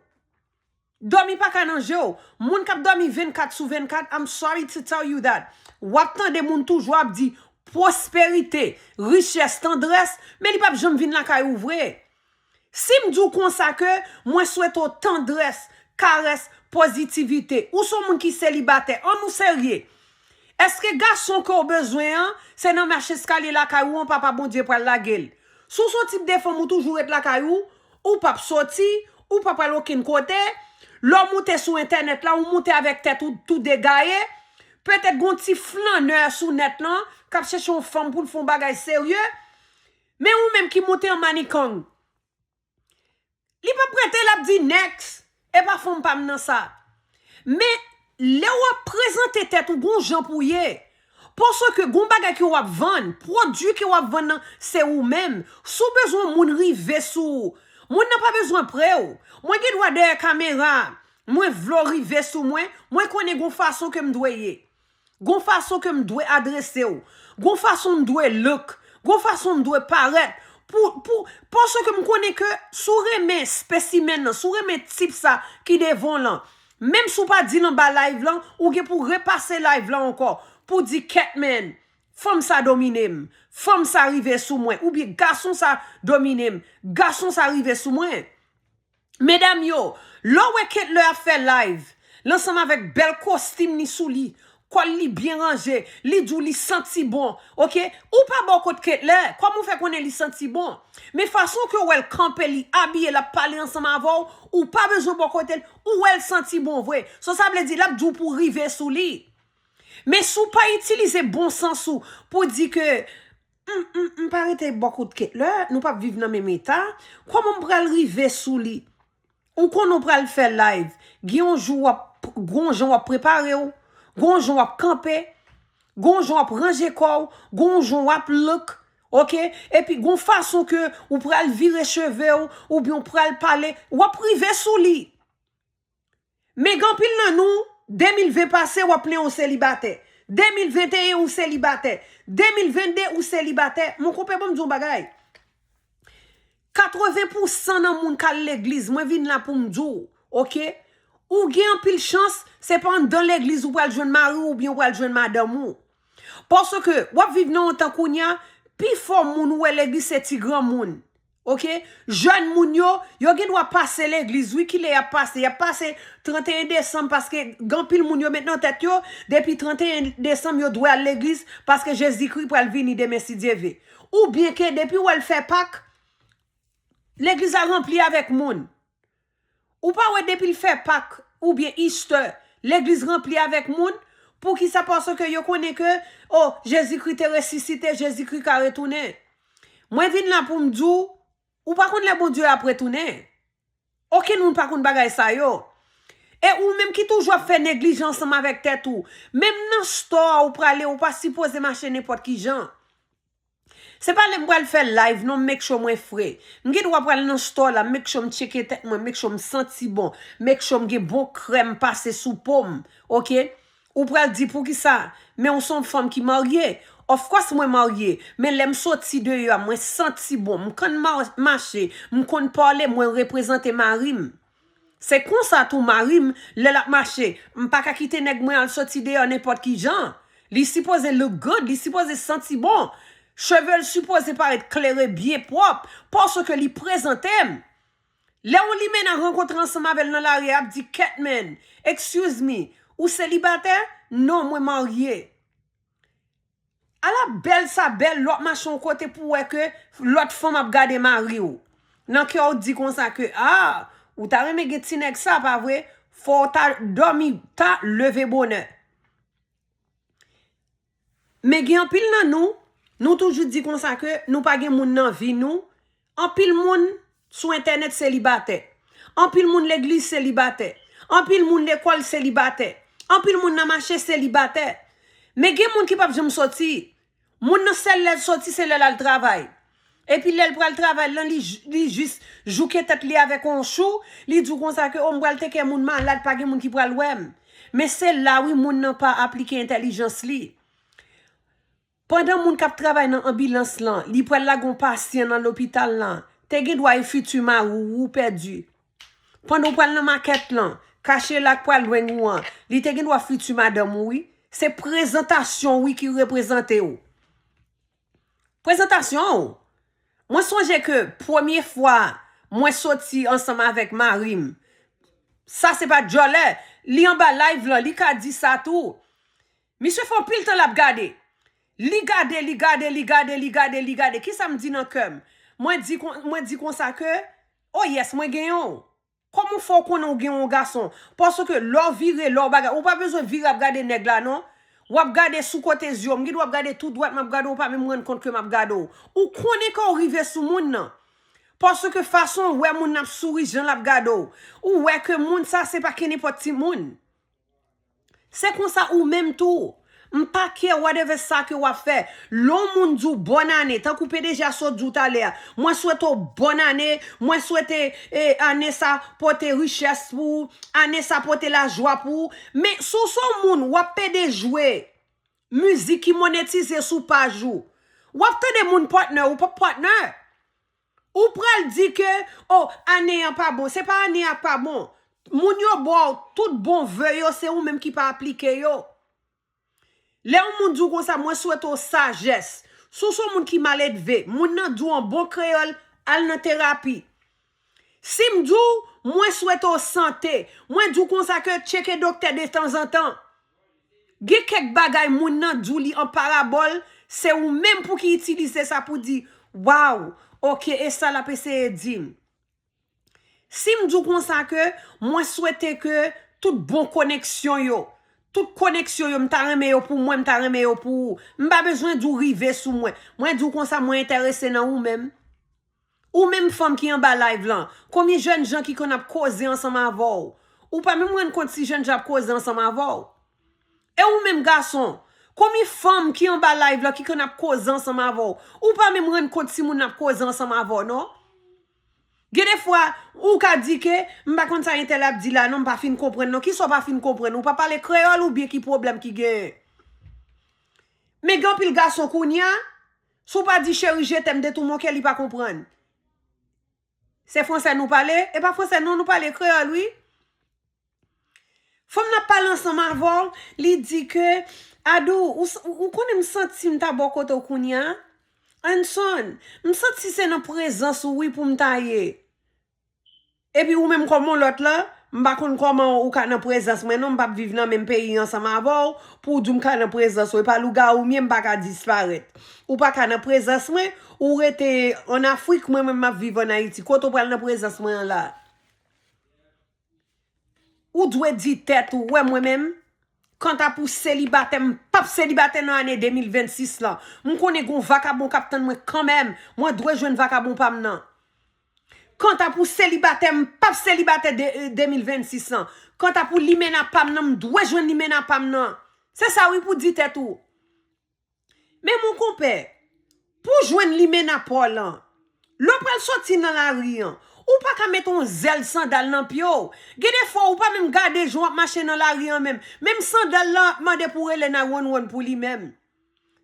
Dòmi pa ka nan je w. Moun k ap dòmi vennkat sou vennkat, I'm sorry to tell you that. W ap tande moun toujou ap di pwosperite, richès, tandrès, men li p ap janm vin lakay ou vre. Si m di w konsa ke mwen swete w tandrès, karès, pozitivite, ou se yon moun ki selibatè, ann nou serye. Èske gason ke w bezwen an, se nan mach eskalye lakay ou an Papa Bondye pral lage l? Si w se yon tip de fanm ou toujou ret lakay ou, ou p ap soti, ou p ap al okenn kote, lè w moute sou entènèt la, ou moute avèk tèt ou tou degaye, petèt gon ti flannè sou nèt lan k ap chèche yon fanm pou l fè yon bagay serye, men ou menm ki moute an manikang, li p ap rete, l ap di, "Next, e pa fanm pa m nan sa." Men, lè w ap prezante tèt ou, gon jan pou w ye. Paske gon bagay ke w ap vann, pwodui ke w ap vann nan, se ou menm. Si w bezwen yon moun rive sou ou, moun nan pa bezwen pre w. Mwen gen dwa dèyè kamera, mwen vle w rive sou mwen, mwen konnen gon fason ke m dwe ye. Gon fason ke m dwe adrese w. Gon fason m dwe look. Gon fason m dwe parèt. Pou, pou, paske m konnen ke si w renmen spesimen nan, si w renmen tip sa ki devan w lan, menm si w pa di l anba live lan, ou gen pou repase live lan ankò, pou di, "Kèt, man, fanm sa domine m, fanm sa rive sou mwen, oubyen gason sa domine m, gason sa rive sou mwen." Medam yo, lè w wè Kettler ap fè live, l ansanm avèk bèl kostim li sou li, kòl li byen ranje, li di w li santi bon, oke? Ou pa bò kot Kettler, kòman w fè konnen li santi bon? Men fason ke w wè l kanpe, li abiye, l ap pale ansanm avè w, ou pa bezwen bò kote l, ou wè l santi bon vre. So, sa vle di, l ap di w pou w rive sou li. Men si w pa itilize bon sans ou pou di ke, "M, m, m pa rete bò kot Kettler, nou p ap viv nan menm eta, kòman m pral rive sou li?" Ou konnen w pral fè live, gen yon jou w ap, gen yon jan w ap prepare w, gen yon jan w ap kanpe, gen yon jan w ap ranje kò w, gen yon jan w ap look, oke? Epi gen yon fason ke ou pral vire cheve w, oubyen w pral pale, w ap rive sou li. Men gen anpil nan nou, de mil ven pase, w ap plenyen w selibatè. De mil venteyen ou selibatè. De mil vennde ou selibatè. Mon konpè, ban m di w yon bagay. Katreven pousan nan moun k al legliz, mwen vin la pou m di w, oke? Ou gen anpil chans, se pa anndan legliz ou pral jwenn mari w oubyen ou pral jwenn madanm ou. Paske w ap viv nan yon tan kounye a, pifò moun ou wè legliz se ti granmoun. Oke? Jèn moun yo, yo gen dwa pase legliz, wi, kilè y ap pase? Y ap pase trannteyen desanm, paske gen anpil moun yo met nan tèt yo, depi trannteyen desanm, yo dwe al legliz, paske Jezikri pral vini demen, si Dye ve. Oubyen ke depi w wè l fè Pak, legliz la ranpli avèk moun. Ou pa wè depi l fè Pak oubyen Easter, legliz ranpli avèk moun? Poukisa? Paske yo konnen ke, o, Jezikri te resisite, Jezikri ka retounen. Mwen vin la pou m di w, ou pa konn lè Bondye ap retounen. Okenn moun pa konn bagay sa yo. E ou menm ki toujou ap fè neglijans ansanm avèk tèt ou, menm nan store ou prale, ou pa sipoze mache nenpòt ki jan. Se pa lè m pral fè live non, m make sure mwen fre. M gen dwa pral nan store la, m make sure m tcheke tèt mwen, make sure m santi bon, make sure m gen bon krèm pase sou po m, oke? Ou pral di, "Poukisa?" Men ou se yon fanm ki marye. Of course mwen marye, men lè m soti deyò a, mwen santi bon, m konn ma- mache, m konn pale, mwen reprezante mari m. Se konsa tou mari m, lè l ap mache, m pa ka kite nèg mwen al soti deyò nenpòt ki jan. Li sipoze look good, li sipoze santi bon. Cheve l sipoze parèt klere, byen pwòp, paske li prezante m. Lè yon limena rankontre ansanm avè l nan lari a, ap di, "Kèt, man, excuse me, ou selibatè?" "Non, mwen marye." Ala bèl sa bèl, lè w ap mache yon kote pou w wè ke lòt fanm ap gade mari w. Nan kè w di konsa ke, a, ou ta renmen gen ti nèg sa, pa vre? Fò w ta dòmi ta, leve bonè. Men gen anpil nan nou, nou toujou di konsa ke nou pa gen moun nan vi nou. Anpil moun sou entènèt selibatè. Anpil moun legliz selibatè. Anpil moun lekòl selibatè. Anpil moun nan mache selibatè. Men gen moun ki p ap janm soti. Moun nan sèl lè l soti, se lè l al travay. Epi lè l pral travay lan, li, li jis jouke tèt li avèk yon chou, li di w konsa ke, o, m pral teke moun malad, pa gen moun ki pral wè m. Men se la, wi, moun nan pa aplike entèlijans li. Pandan moun k ap travay nan anbilans lan, li pral lage yon pasyan nan lopital lan, te gen dwa e fiti mari w ou pèdi. Pandan w pral nan makèt lan, kache la k pral lwen ou an, li te gen dwa fiti madanm ou, wi. Se prezantasyon w, wi, ki reprezante w. Prezantasyon w. Mwen sonje ke premye fwa mwen soti ansanm avèk mari m, sa se pa djòlè, li anba live lan, li ka di sa tou. Misye fè anpil tan l ap gade. Li gade, li gade, li gade, li gade, li gade. Kisa m di nan kè m? Mwen di kon, mwen di konsa ke, o yes, mwen genyen w. Kòman w fè w konnen w gen yon gason? Paske lè w vire, lè w bagay, ou pa bezwen vire ap gade nèg la non. W ap gade sou kote zye w. M gen dwa ap gade tou dwat, m ap gade w, ou pa menm rann kont ke m ap gade w. Ou konnen ke w rive sou moun nan. Paske fason w wè moun nan ap souri, jan l ap gade w, ou wè ke moun sa se pa kenenpòt timoun. Se konsa ou menm tou. M pa care whatever sa ke w ap fè. Lè yon moun di w bòn ane, tankou P D G a sot di w talè a, mwen swete w bòn ane, mwen swete, eh, ane sa pote richès pou ou, ane sa pote lajwa pou ou. Men si w se yon moun, w ap pede jwe mizik ki monetize sou paj ou. W ap tande moun partner, ou pa partner. Ou pral di ke, o, ane an pa bon. Se pa ane a pa bon. Moun yo ba w tout bon ve yo, se ou menm ki pa aplike yo. Lè yon moun di w konsa, mwen swete w sajès. Si w se yon moun ki maledve, moun nan di w an bon kreyòl, al nan terapi. Si m di w, mwen swete w sante, mwen di w konsa ke tcheke doktè detanzantan. Gen kèk bagay moun nan di w li an parabòl, se ou menm pou ki itilize sa pou di, waw, oke, e sa l ap eseye di m. Si m di w konsa ke mwen swete ke tout bon koneksyon yo, tout koneksyon yo, m ta renmen yo pou mwen, m ta renmen yo pou ou. M pa bezwen di w rive sou mwen. Mwen di w konsa, mwen enterese nan ou menm. Ou menm fanm ki anba live lan, konbyen jèn jan ki konn ap koze ansanm avè w? Ou pa menm rann kont si jèn jan ap koze ansanm avè w. E ou menm gason, konbyen fanm ki anba live lan ki konn ap koze ansanm avè w? Ou pa menm rann kont si moun nan ap koze ansanm avè w non. Gen de fwa, ou ka di ke, m pa konn sa entèl ap di la non, m pa fin konprann non. Kisa w pa fin konprann? Ou pa pale kreyòl oubyen ki pwoblèm ki genyen? Men gen anpil gason kounye a, si w pa di cheri, je t'aime de tout mon cœur, li pa konprann. Se fransè nou pale? E pa fransè non, nou pale kreyòl, wi. Fanm nan ap pale ansanm avè w, li di ke, Adou, ou, ou konnen m santi m ta bò kote w kounye a? Anson, m santi se nan prezans ou wi pou m ta ye. Epi ou menm kòm yon lòt la, m pa konn kòman ou ka nan prezans mwen non, m p ap viv nan menm peyi ansanm avè w, pou w di w m ka nan prezans ou. E pa lougawou m ye, m pa ka disparèt. Ou pa ka nan prezans mwen, ou rete ann Afrik, mwen menm m ap viv ann Ayiti. Kote w pral nan prezans mwen an la? Ou dwe di tèt ou, wè mwen menm, kanta pou selibatè, m p ap selibatè nan ane de mil vennsis lan. M konnen gon vakabon k ap tann mwen kanmenm, mwen dwe jwenn vakabon pa m nan. Kanta pou selibatè, m p ap selibatè de, de mil vennsis lan. Kanta pou limena pa m nan, m dwe jwenn limena pa m nan. Se sa wi pou di tèt ou. Men mon konpè, pou jwenn limena pa w lan, lè w pral soti nan lari an, ou pa ka met yon zèl sandal nan pye w. Gen de fwa ou pa menm gade jan w ap mache nan lari an menm. Menm sandal lan ap mande pou w rele nine one one pou li menm.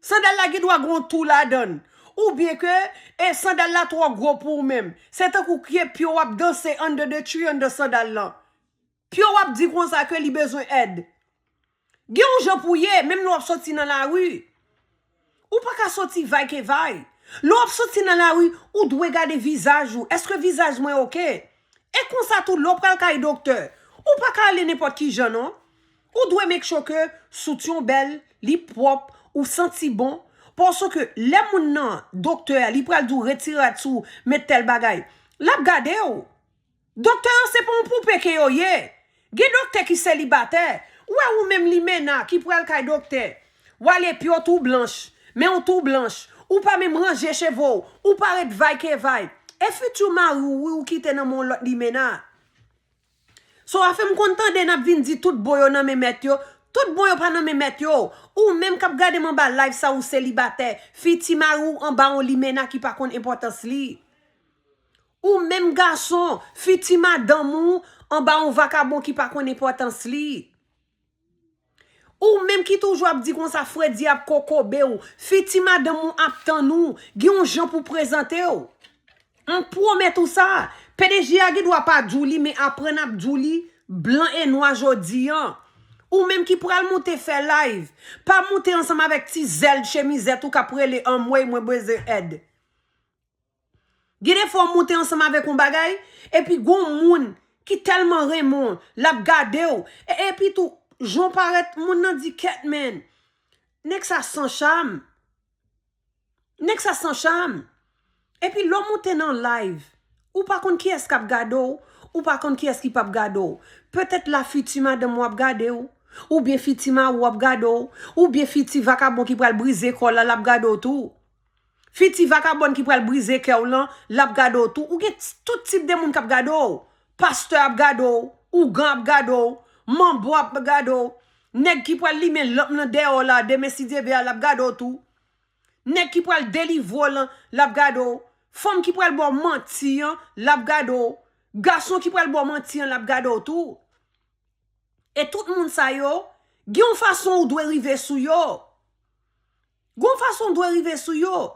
Sandal la gen dwa gen yon tou ladan l. Oubyen ke e sandal la twò gwo pou ou menm. Se tankou ke pye w ap danse under the tree, under sandal lan. Pye w ap di konsa ke li bezwen èd. Gen yon jan pou ye, menm lè w ap soti nan lari. Ou pa ka soti vay ke vay. Lè w ap soti nan lari, ou dwe gade vizaj ou. Èske vizaj mwen oke? E konsa tou, lè w pral kay doktè, ou pa ka ale nenpòt ki jan non. Ou dwe make sure ke soutyen w bèl, li pwòp, ou santi bon. Paske lè moun nan, doktè a, li pral di w retire rad sou ou, met tèl bagay, l ap gade w. Doktè yo se pa yon poupe ke yo ye. Gen doktè ki selibatè. Ou wè ou menm limena ki pral kay doktè. W ale pye w tou blanch, men w tou blanch. Ou pa menm ranje cheve w. Ou parèt vay ke vay. E fiti mari w wi ou kite nan men yon lòt limena. So afè m konn tande n ap vin di tout bon yo nan men mèt yo. Tout bon yo pa nan men mèt yo. Ou menm k ap gade m anba live sa ou selibatè. Fiti mari w anba yon limena ki pa konn enpòtans li. Ou menm gason, fiti madanm ou anba yon vakabon ki pa konn enpòtans li. Ou menm ki toujou ap di konsa fredi ap kokobe w, fiti madanm ou ap tann ou, gen yon jan pou prezante w. M pwomèt ou sa, P D G a gen dwa pa di w li, men aprann ap di w li blan e nwa jodi an. Ou menm ki pral moute fè live, pa moute ansanm avèk ti zèl chemizèt ou k ap rele anmwey mwen bezwen èd. Gen de fwa w moute ansanm avèk yon bagay, epi gon moun ki tèlman renmen w, l ap gade w. E, epi tou, jan w parèt, moun nan di kèt men, nèg sa san cham. Nèg sa san cham. Epi lè w moute nan live, ou pa konn kiyès k ap gade w, ou pa konn kiyès ki p ap gade w. Petèt la fiti madanm ou ap gade w, oubyen fiti mari w ap gade w, oubyen fiti vakabon ki pral brize kò l la, l ap gade w tou. Fiti vakabòn ki pral brize kè w lan, l ap gade w tou. Ou gen t-, tout tip de moun k ap gade w. Pastè ap gade w, ougan ap gade w, manbo ap gade w. Nèg ki pral limen lanp lan dèyè w la, demen si Dye vle a, l ap gade w tou. Nèg ki pral delivre w lan, l ap gade w. Fanm ki pral ba w manti an, l ap gade w. Gason ki pral ba w manti an, l ap gade w tou. E tout moun sa yo, gen yon fason ou dwe rive sou yo. Gen yon fason ou dwe rive sou yo.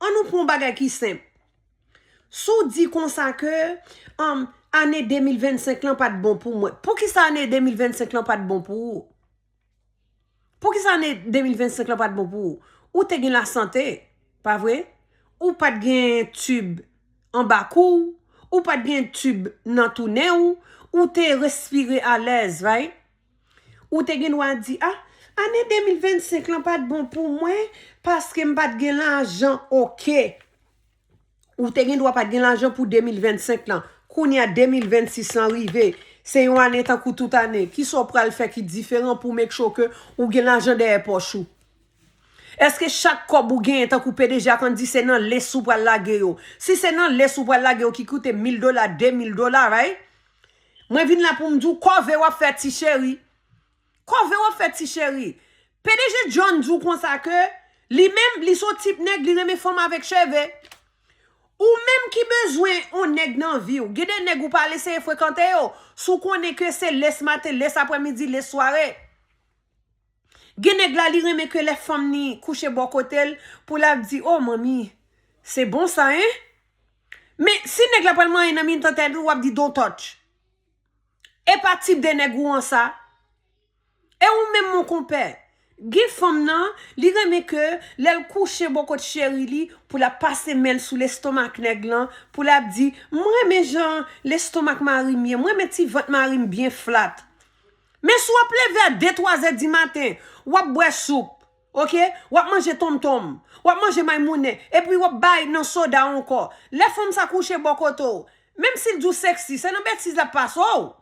Ann nou pran yon bagay ki senp. Si w di konsa ke, um, ane de mil vennsenk lan pa t bon pou mwen. Poukisa ane de mil vennsenk lan pa t bon pou ou? Poukisa ane de mil vennsenk lan pa t bon pou ou? Ou te gen lasante, pa vre? Ou pa t gen tib anba kou w, ou pa t gen tib nan tou nen w, ou te respire alèz, right? Ou te gen dwa di, ah, ane de mil vennsenk lan pa t bon pou mwen, paske m pa t gen lajan, oke. Ou te gen dwa pa t gen lajan pou de mil vennsenk lan. Kounye a de mil vennsis lan rive. Se yon ane tankou tout ane. Kisa w pral fè ki diferan pou make sure ke ou gen lajan dèyè pòch ou? Èske chak kòb ou genyen tankou P D G a konn di se nan les ou pral lage yo? Si se nan les ou pral lage yo ki koute mil dola, de mil dola, right? Mwen vin la pou m di w kòve w ap fè ti cheri. Kòve w ap fè ti cheri. P D G John di w konsa ke li menm, li se yon tip nèg, li renmen fanm avèk cheve. Ou menm ki bezwen yon nèg nan vi w, gen de nèg ou pa al eseye frekante yo. Si w konnen ke se les maten, les aprèmidi, les sware. Gen nèg la, li renmen ke lè fanm ni kouche bò kote l, pou l ap di, "O manmi, se bon sa, en?" Men si nèg la pral manyen nan mitan tèt ou, w ap di don't touch. E pa tip de nèg ou an sa. E ou menm, mon konpè, gen fanm nan, li renmen ke lè l kouche bò kot cheri li, pou l ap pase men l sou lestomak nèg lan, pou l ap di, "M renmen jan lestomak mari m ye, m renmen ti vant mari m byen flat." Men si w ap leve a de, twa zè di maten, w ap bwè soup, oke? W ap manje tonmtonm, w ap manje maymounen, epi w ap bay nan soda ankò. Lè fanm sa kouche bò kote w, menm si l di w seksi, se nan betiz l ap pase w.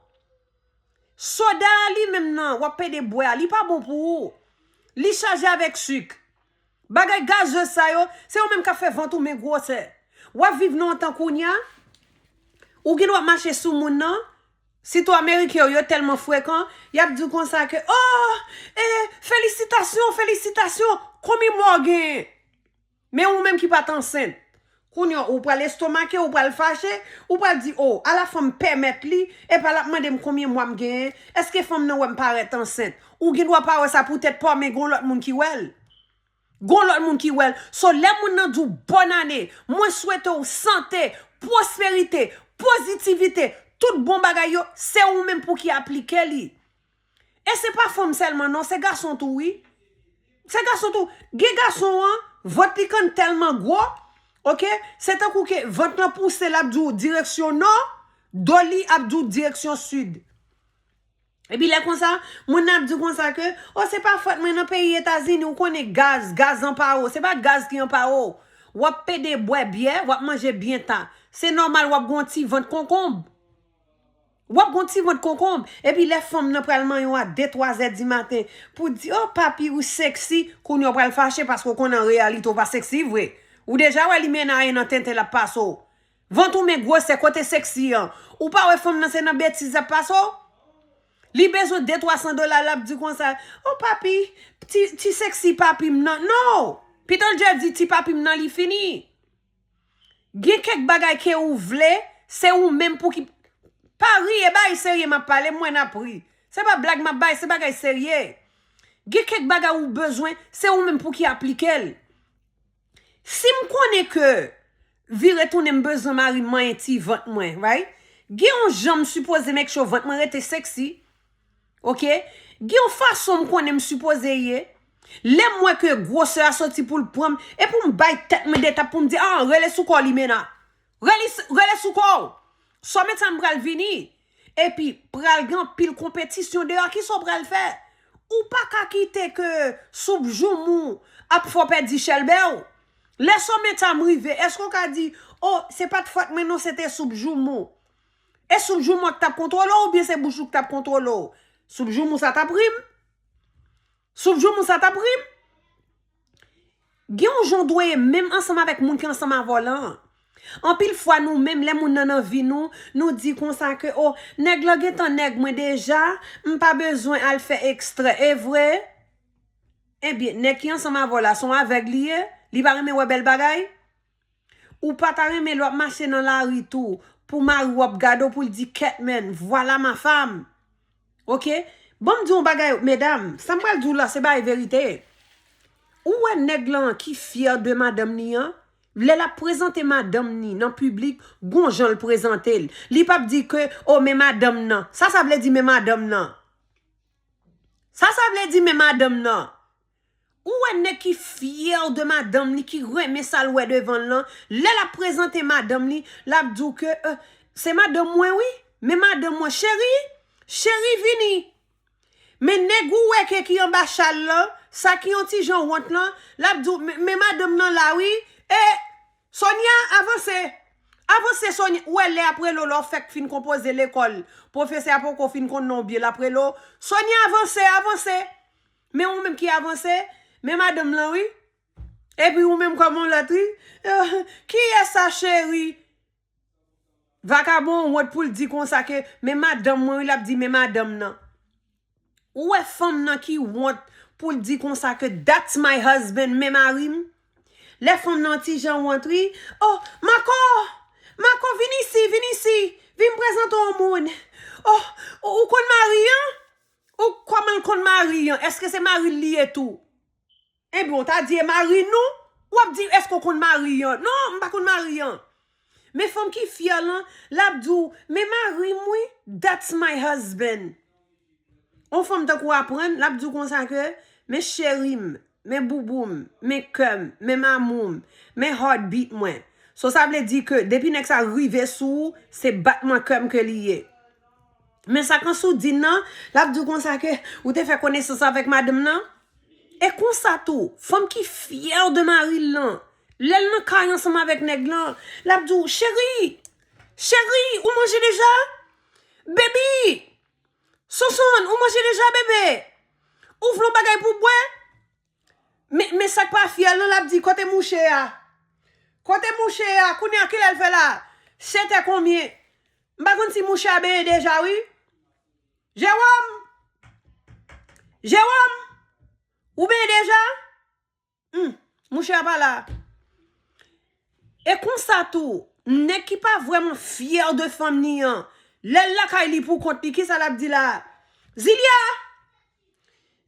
Soda a li menm nan, w ap pede bwè a, li pa bon pou ou. Li chaje avèk sik. Bagay gazez sa yo, se yo menm k ap fè vant ou men gwosè. W ap viv nan yon tan kounye a, ou gen dwa mache sou moun nan, sitou Ameriken yo, yo tèlman frekan, y ap di w konsa ke, "Oh, eh, felisitasyon, felisitasyon, konbyen mwa w genyen?" Men ou menm ki pa t ansent, kounye a, ou pral estomake, ou pral fache, ou pral di, "Oh, ala fanm pèmèt li, epa l ap mande m konbyen mwa m genyen, èske fanm nan wè m parèt ansent?" Ou gen dwa pa wè sa poutèt pa w, men gon lòt moun ki wè l. Gon lòt moun ki wè l. So, lè moun nan di w bòn ane, mwen swete w sante, pwosperite, pozitivite, tout bon bagay yo, se ou menm pou ki aplike li. E se pa fanm sèlman non, se gason tou wi. Se gason tou. Gen gason an, vant li konn tèlman gwo, oke? Se tankou ke vant lan pouse l ap di w direksyon nò, do li ap di w direksyon sid. Epi lè konsa, moun nan ap di w konsa ke, "Oh, se pa fòt mwen nan peyi Etazini, ou konnen gaz, gaz anpare w." Se pa gaz ki anpare w. W ap pede bwè byè, w ap manje byen ta. Se nòmal w ap gen yon ti vant konkonb. W ap gen yon ti vant konkonb. Epi lè fanm nan pral manyen w a de, twa zè di maten, pou di, "Oh, papi, ou seksi," kounye a w pral fache paske w konnen an reyalite w pa seksi vre. Ou deja wè li mennen ayen nan tenten l ap pase w. Vant ou men gwosè, kote seksi an? Ou pa wè fanm nan se nan betiz l ap pase w? Li bezwen de, twa san dola, l ap di konsa, "Oh, papi, ti, ti seksi papi m nan." No! Peter Jeff di, "Ti papi m nan, li fini." Gen kèk bagay ke ou vle, se ou menm pou ki. Pa ri, e bagay serye m ap pale, m wè n ap ri. Se pa blag m ap bay, se bagay serye. Gen kèk bagay ou bezwen, se ou menm pou ki aplike l. Si m konnen ke vire tounen m bezwen mari m manyen ti vant mwen, right? Gen yon jan m sipoze make sure vant mwen rete seksi. Oke? Gen yon fason m konnen m sipoze ye. Lè m wè ke gwosè a soti pou l pran m, e pou m bay tèt mwen de tap pou m di, "Ah, rele sou kò w, Limena. Rele, rele sou kò w. Sòmèt sa m pral vini." Epi, pral gen anpil konpetisyon deyò. Kisa w pral fè? Ou pa ka kite ke soup joumou ap fè w pèdi chèlbè w. Lè sòmèt sa m rive, èske w ka di, "Oh, se pa t fòt mwen non, se te soup joumou"? E soup joumou a k t ap kontwole w oubyen se bouch ou k t ap kontwole w? Soup joumou sa t ap ri m? Soup joumou sa t ap ri m? Gen yon jan w dwe ye menm ansanm avèk moun ki ansanm avè w lan. Anpil fwa nou menm, lè moun nan nan vi nou, nou di konsa ke, "Oh, nèg lan gentan nèg mwen deja, m pa bezwen al fè ekstrè." E vre? Ebyen, nèg ki ansanm avè w la, se yon avèg li ye, li pa renmen wè bèl bagay. Ou pa ta renmen lè w ap mache nan lari tou, pou mari w ap gade w, pou l di, "Kèt, men, voilà ma femme." Oke? Ban m di w yon bagay, medam, sa m pral di w la, se bagay verite. Ou wè nèg lan ki fyè de madanm li an, lè l ap prezante madanm ni nan piblik, gon jan l prezante l. Li p ap di ke, "Oh, men madanm nan." Sa sa vle di, "Men madanm nan"? Sa sa vle di, "Men madanm nan"? Ou wè nèg ki fyè de madanm li, ki renmen sa l wè devan l lan, lè l ap prezante madanm li, l ap di w ke, "Eh, se madanm mwen wi, men madanm mwen, cheri, cheri vini." Men nèg ou wè ke ki anba chal lan, sa ki yon ti jan wont lan, l ap di w, "Men, men madanm nan la wi, e Sonia, avanse, avanse Sonia." Ou wè lè ap rele w, lè w fèk fin konpoze lekòl, pwofesè a poko fin konn non w byen, l ap rele w, "Sonia, avanse, avanse." Men ou menm ki avanse, men madanm lan wi. Epi ou menm kòm yon lòt wi. "Kiyès sa cheri?" Vakabon wont pou l di konsa ke, "Men madanm mwen wi," l ap di, "Men madanm nan." Ou wè fanm nan ki wont pou l di konsa ke, "That's my husband, men mari m." Lè fanm nan ti jan wont wi. "Oh, Mako, Mako, vin isi, vin isi, vin prezante w yon moun. Oh, ou, ou konn mari an? Ou kòman l konn mari an? Èske se mari l li ye tou?" Ebyen, w ta di e mari nou, w ap di, "Èske w konn mari an?" Non, m pa konn mari an. Men fanm ki fyè lan, l ap di w, men mari m wi, that's my husband. On fanm tankou aprann, l ap di w konsa ke, men cheri m, men boubou m, men kè m, men mamou m, men heartbeat mwen. So sa vle di ke depi nèg sa rive sou ou, se batman kè m ke li ye. Men sa Kansou di nan, l ap di w konsa ke ou te fè konesans avèk madanm nan. E konsa tou, fanm ki fyè de mari l lan, lè l nan kay ansanm avèk nèg lan, l ap di w, cheri, cheri, ou manje deja? Baby, Sonson, ou manje deja, bebe? Ou vle yon bagay pou bwè? Men, men sa k pa fyè l lan, l ap di, kote mouche a? Kote mouche a? Kounye a, kilè l fè la? Sèt è konbyen? M pa konn si mouche a benyen deja, wi. Jewòm! Jewòm! Ou benyen deja? Hmm, mouche a pa la. E konsa tou, nèg ki pa vrèman fyè de fanm ni an, lè l lakay li pou kont li, kisa l ap di la? Zilya!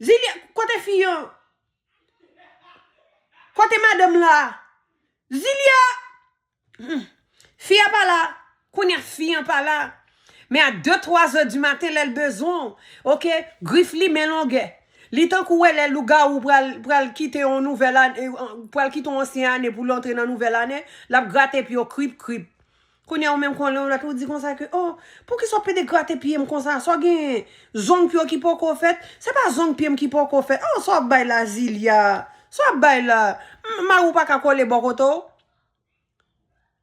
Zilya, kote fi an? Kote madanm la? Zilya! Hmm. Fi a pa la. Kounye a fi an pa la. Men a de, twa zè di maten, lè l bezwen w, oke, grif li men longè. Li tankou wè lè lougawou pral, pral kite yon nouvèl ane, pral kite yon ansyen ane pou l antre nan nouvèl ane, l ap grate pye w krip, krip. Kounye a ou menm konnen yon lòt ou di konsa ke, oh, poukisa w pede grate pye m konsa? Sa w gen zong pye w ki poko fèt? Se pa zong pye m ki poko fèt. Oh, sa w ap bay la, Zilya? Sa w ap bay la? M-, mari w pa ka kole bò kote w?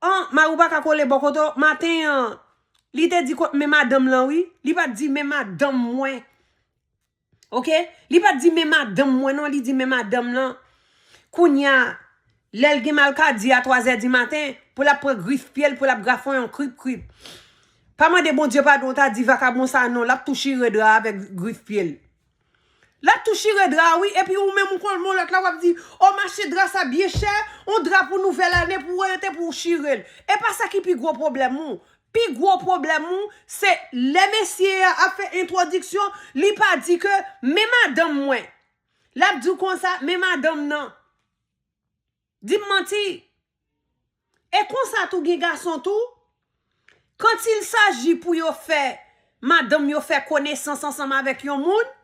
An, mari w pa ka kole bò kote w? Maten an, li te di ko-, men madanm lan, wi. Li pa t di men madanm mwen. Oke? Li pa t di men madanm mwen, non, li di men madanm lan. Kounye a, lè l gen malkadi a twa zè di maten, pou l ap pran grif pye l, pou l ap grafe yon krip, krip. Pa mande Bondye padon, w ta di vakabon sa non, l ap tou chire dra avèk grif pye l. L ap tou chire dra, wi, epi ou menm ou konn yon lòt la, w ap di, o mache dra sa byen chè, yon dra pou nouvèl ane, pou w rete pou w chire l. E pa sa ki pi gwo pwoblèm ou. Pi gwo pwoblèm ou, se lè mesye a ap fè entwodiksyon, li pa di ke, men madanm mwen. L ap di w konsa, men madanm nan. Di m manti. E konsa tou gen gason tou, quand il s'agit pou yo fè madanm yo fè konesans ansanm avèk yon moun,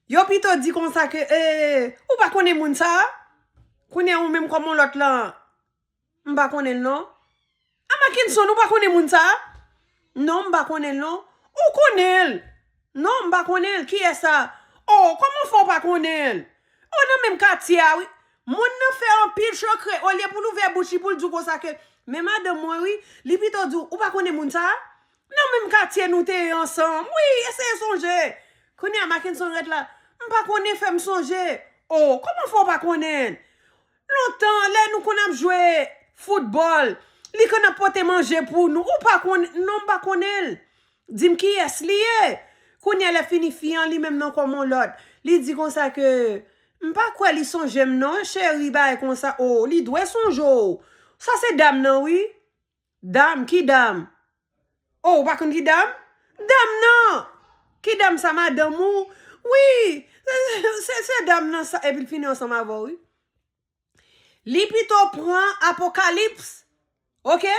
yo pito di konsa ke, eh, ou pa konnen moun sa a? Kounye a ou menm kòm yon lòt lan, m pa konnen l non. A Mackenson, ou pa konnen moun sa a? Non, m pa konnen l non. Ou konnen l? Non, m pa konnen l. Kiyès sa? Oh, kòman fè w pa konnen l? Oh, nan menm katye a, wi. Moun nan fè anpil chokre, olye pou l ouvè bouch li pou l di w konsa ke, men madanm mwen, wi, li pito di w, ou pa konnen moun sa a? Nan menm katye nou te ye ansanm. Wi, eseye sonje. Kounye a, Mackenson ret la. M pa konnen, fè m sonje. Oh, kòman fè w pa konnen l? Lontan, lè nou konn ap jwe foutbòl, li konn ap pote manje pou nou. Ou pa konnen, non, m pa konnen l. Di m kiyès li ye. Kounye a, lè fini fi an, li menm nan kòm yon lòt. Li di konsa ke, m pa kwè li sonje m non, cheri, bagay konsa. Oh, li dwe sonje w. Sa se dam nan, wi. Dam, ki dam? Oh, ou pa konn ki dam? Dam nan! Ki dam sa, madanm ou? Wi, se, se dam nan sa, epi l fini ansanm avè w, wi. Li pito pran Apokalips, oke?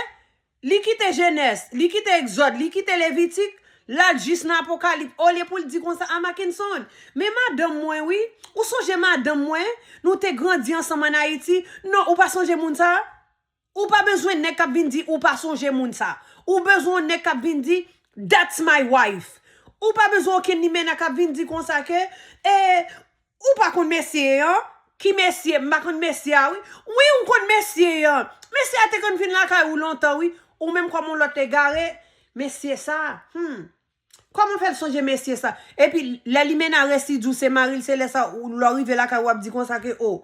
Li kite Jenès, li kite Egzòd, li kite Levitik, l al jis nan Apokalips. Olye pou l di konsa, a Mackenson, men madanm mwen, wi. Ou sonje madanm mwen? Nou te grandi ansanm ann Ayiti. Non, ou pa sonje moun sa a? Ou pa bezwen nèg k ap vin di ou pa sonje moun sa. Ou bezwen yon nèg k ap vin di, that's my wife. Ou pa bezwen okenn limena k ap vin di konsa ke, eh, ou pa konn mesye an? Ki mesye? M pa konn mesye a, wi. Wi, ou konn mesye an. Mesye a te konn vin lakay ou lontan, wi. Ou menm kòm yon lòt egare, mesye sa. Hmm. Kòman fè l sonje mesye sa? Epi, lè limena resi di w se mari l, se lè sa, ou, lè w rive lakay ou ap di konsa ke, oh,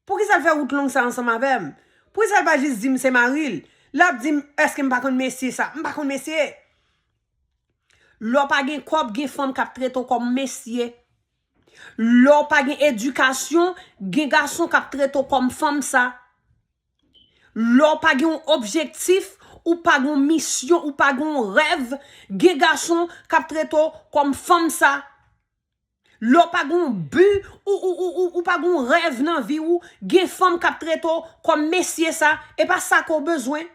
poukisa l fè wout long sa ansanm avè m? Poukisa l pa jis di m se mari l? L ap di m, èske m pa konn mesye sa? M pa konn mesye. Lè w pa gen kòb, gen fanm k ap trete w kòm mesye. Lè w pa gen edikasyon, gen gason k ap trete w kòm fanm sa. Lè w pa gen yon objektif, ou pa gen yon misyon, ou pa gen yon rèv, gen gason k ap trete w kòm fanm sa. Lè w pa gen yon bi, ou, ou, ou, ou, ou pa gen yon rèv nan vi w, gen fanm k ap trete w kòm mesye sa, e pa sa ke w bezwen.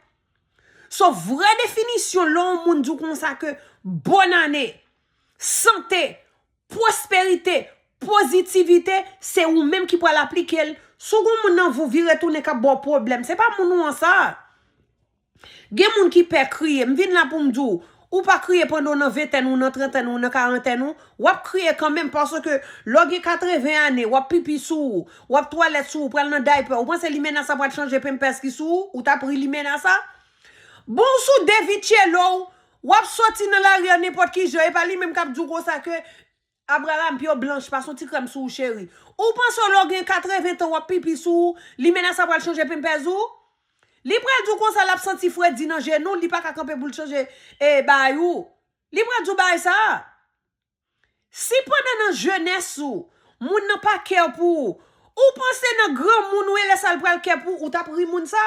So, vrè definisyon lè yon moun di w konsa ke bòn ane, sante, pwosperite, pozitivite, se ou menm ki pral aplike l. Si w gen yon moun nan vi w vire tounen k ap ba w pwoblèm, se pa moun ou an sa. Gen moun ki pè kriye. M vin la pou m di w, ou pa kriye pandan w nan ventèn ou, nan trantèn ou, nan karantèn ou, w ap kriye kanmenm paske lè w gen katreven ane, w ap pipi sou ou, w ap twalèt sou ou, pral nan daypè, ou panse limena sa pral chanje penpès ki sou ou, ou t ap ri limena sa? Bon, w sou devitye lou, w ap soti nan lari an nenpòt ki jan, e pa li menm k ap di w konsa ke Abraham, pye w blanch, pase yon ti krèm sou ou, cheri. Ou panse lè w gen katreven tan w ap pipi sou ou, limena sa pral chanje penpèz ou? Li pral di w konsa l ap santi fredi nan jenou l, li pa ka kanpe pou l chanje e bagay ou. Li pral di w bagay sa. Si pandan nan jenès ou, moun nan pa kè pou ou, ou panse nan granmoun ou e lè sa l pral kè pou ou, ou t ap ri moun sa?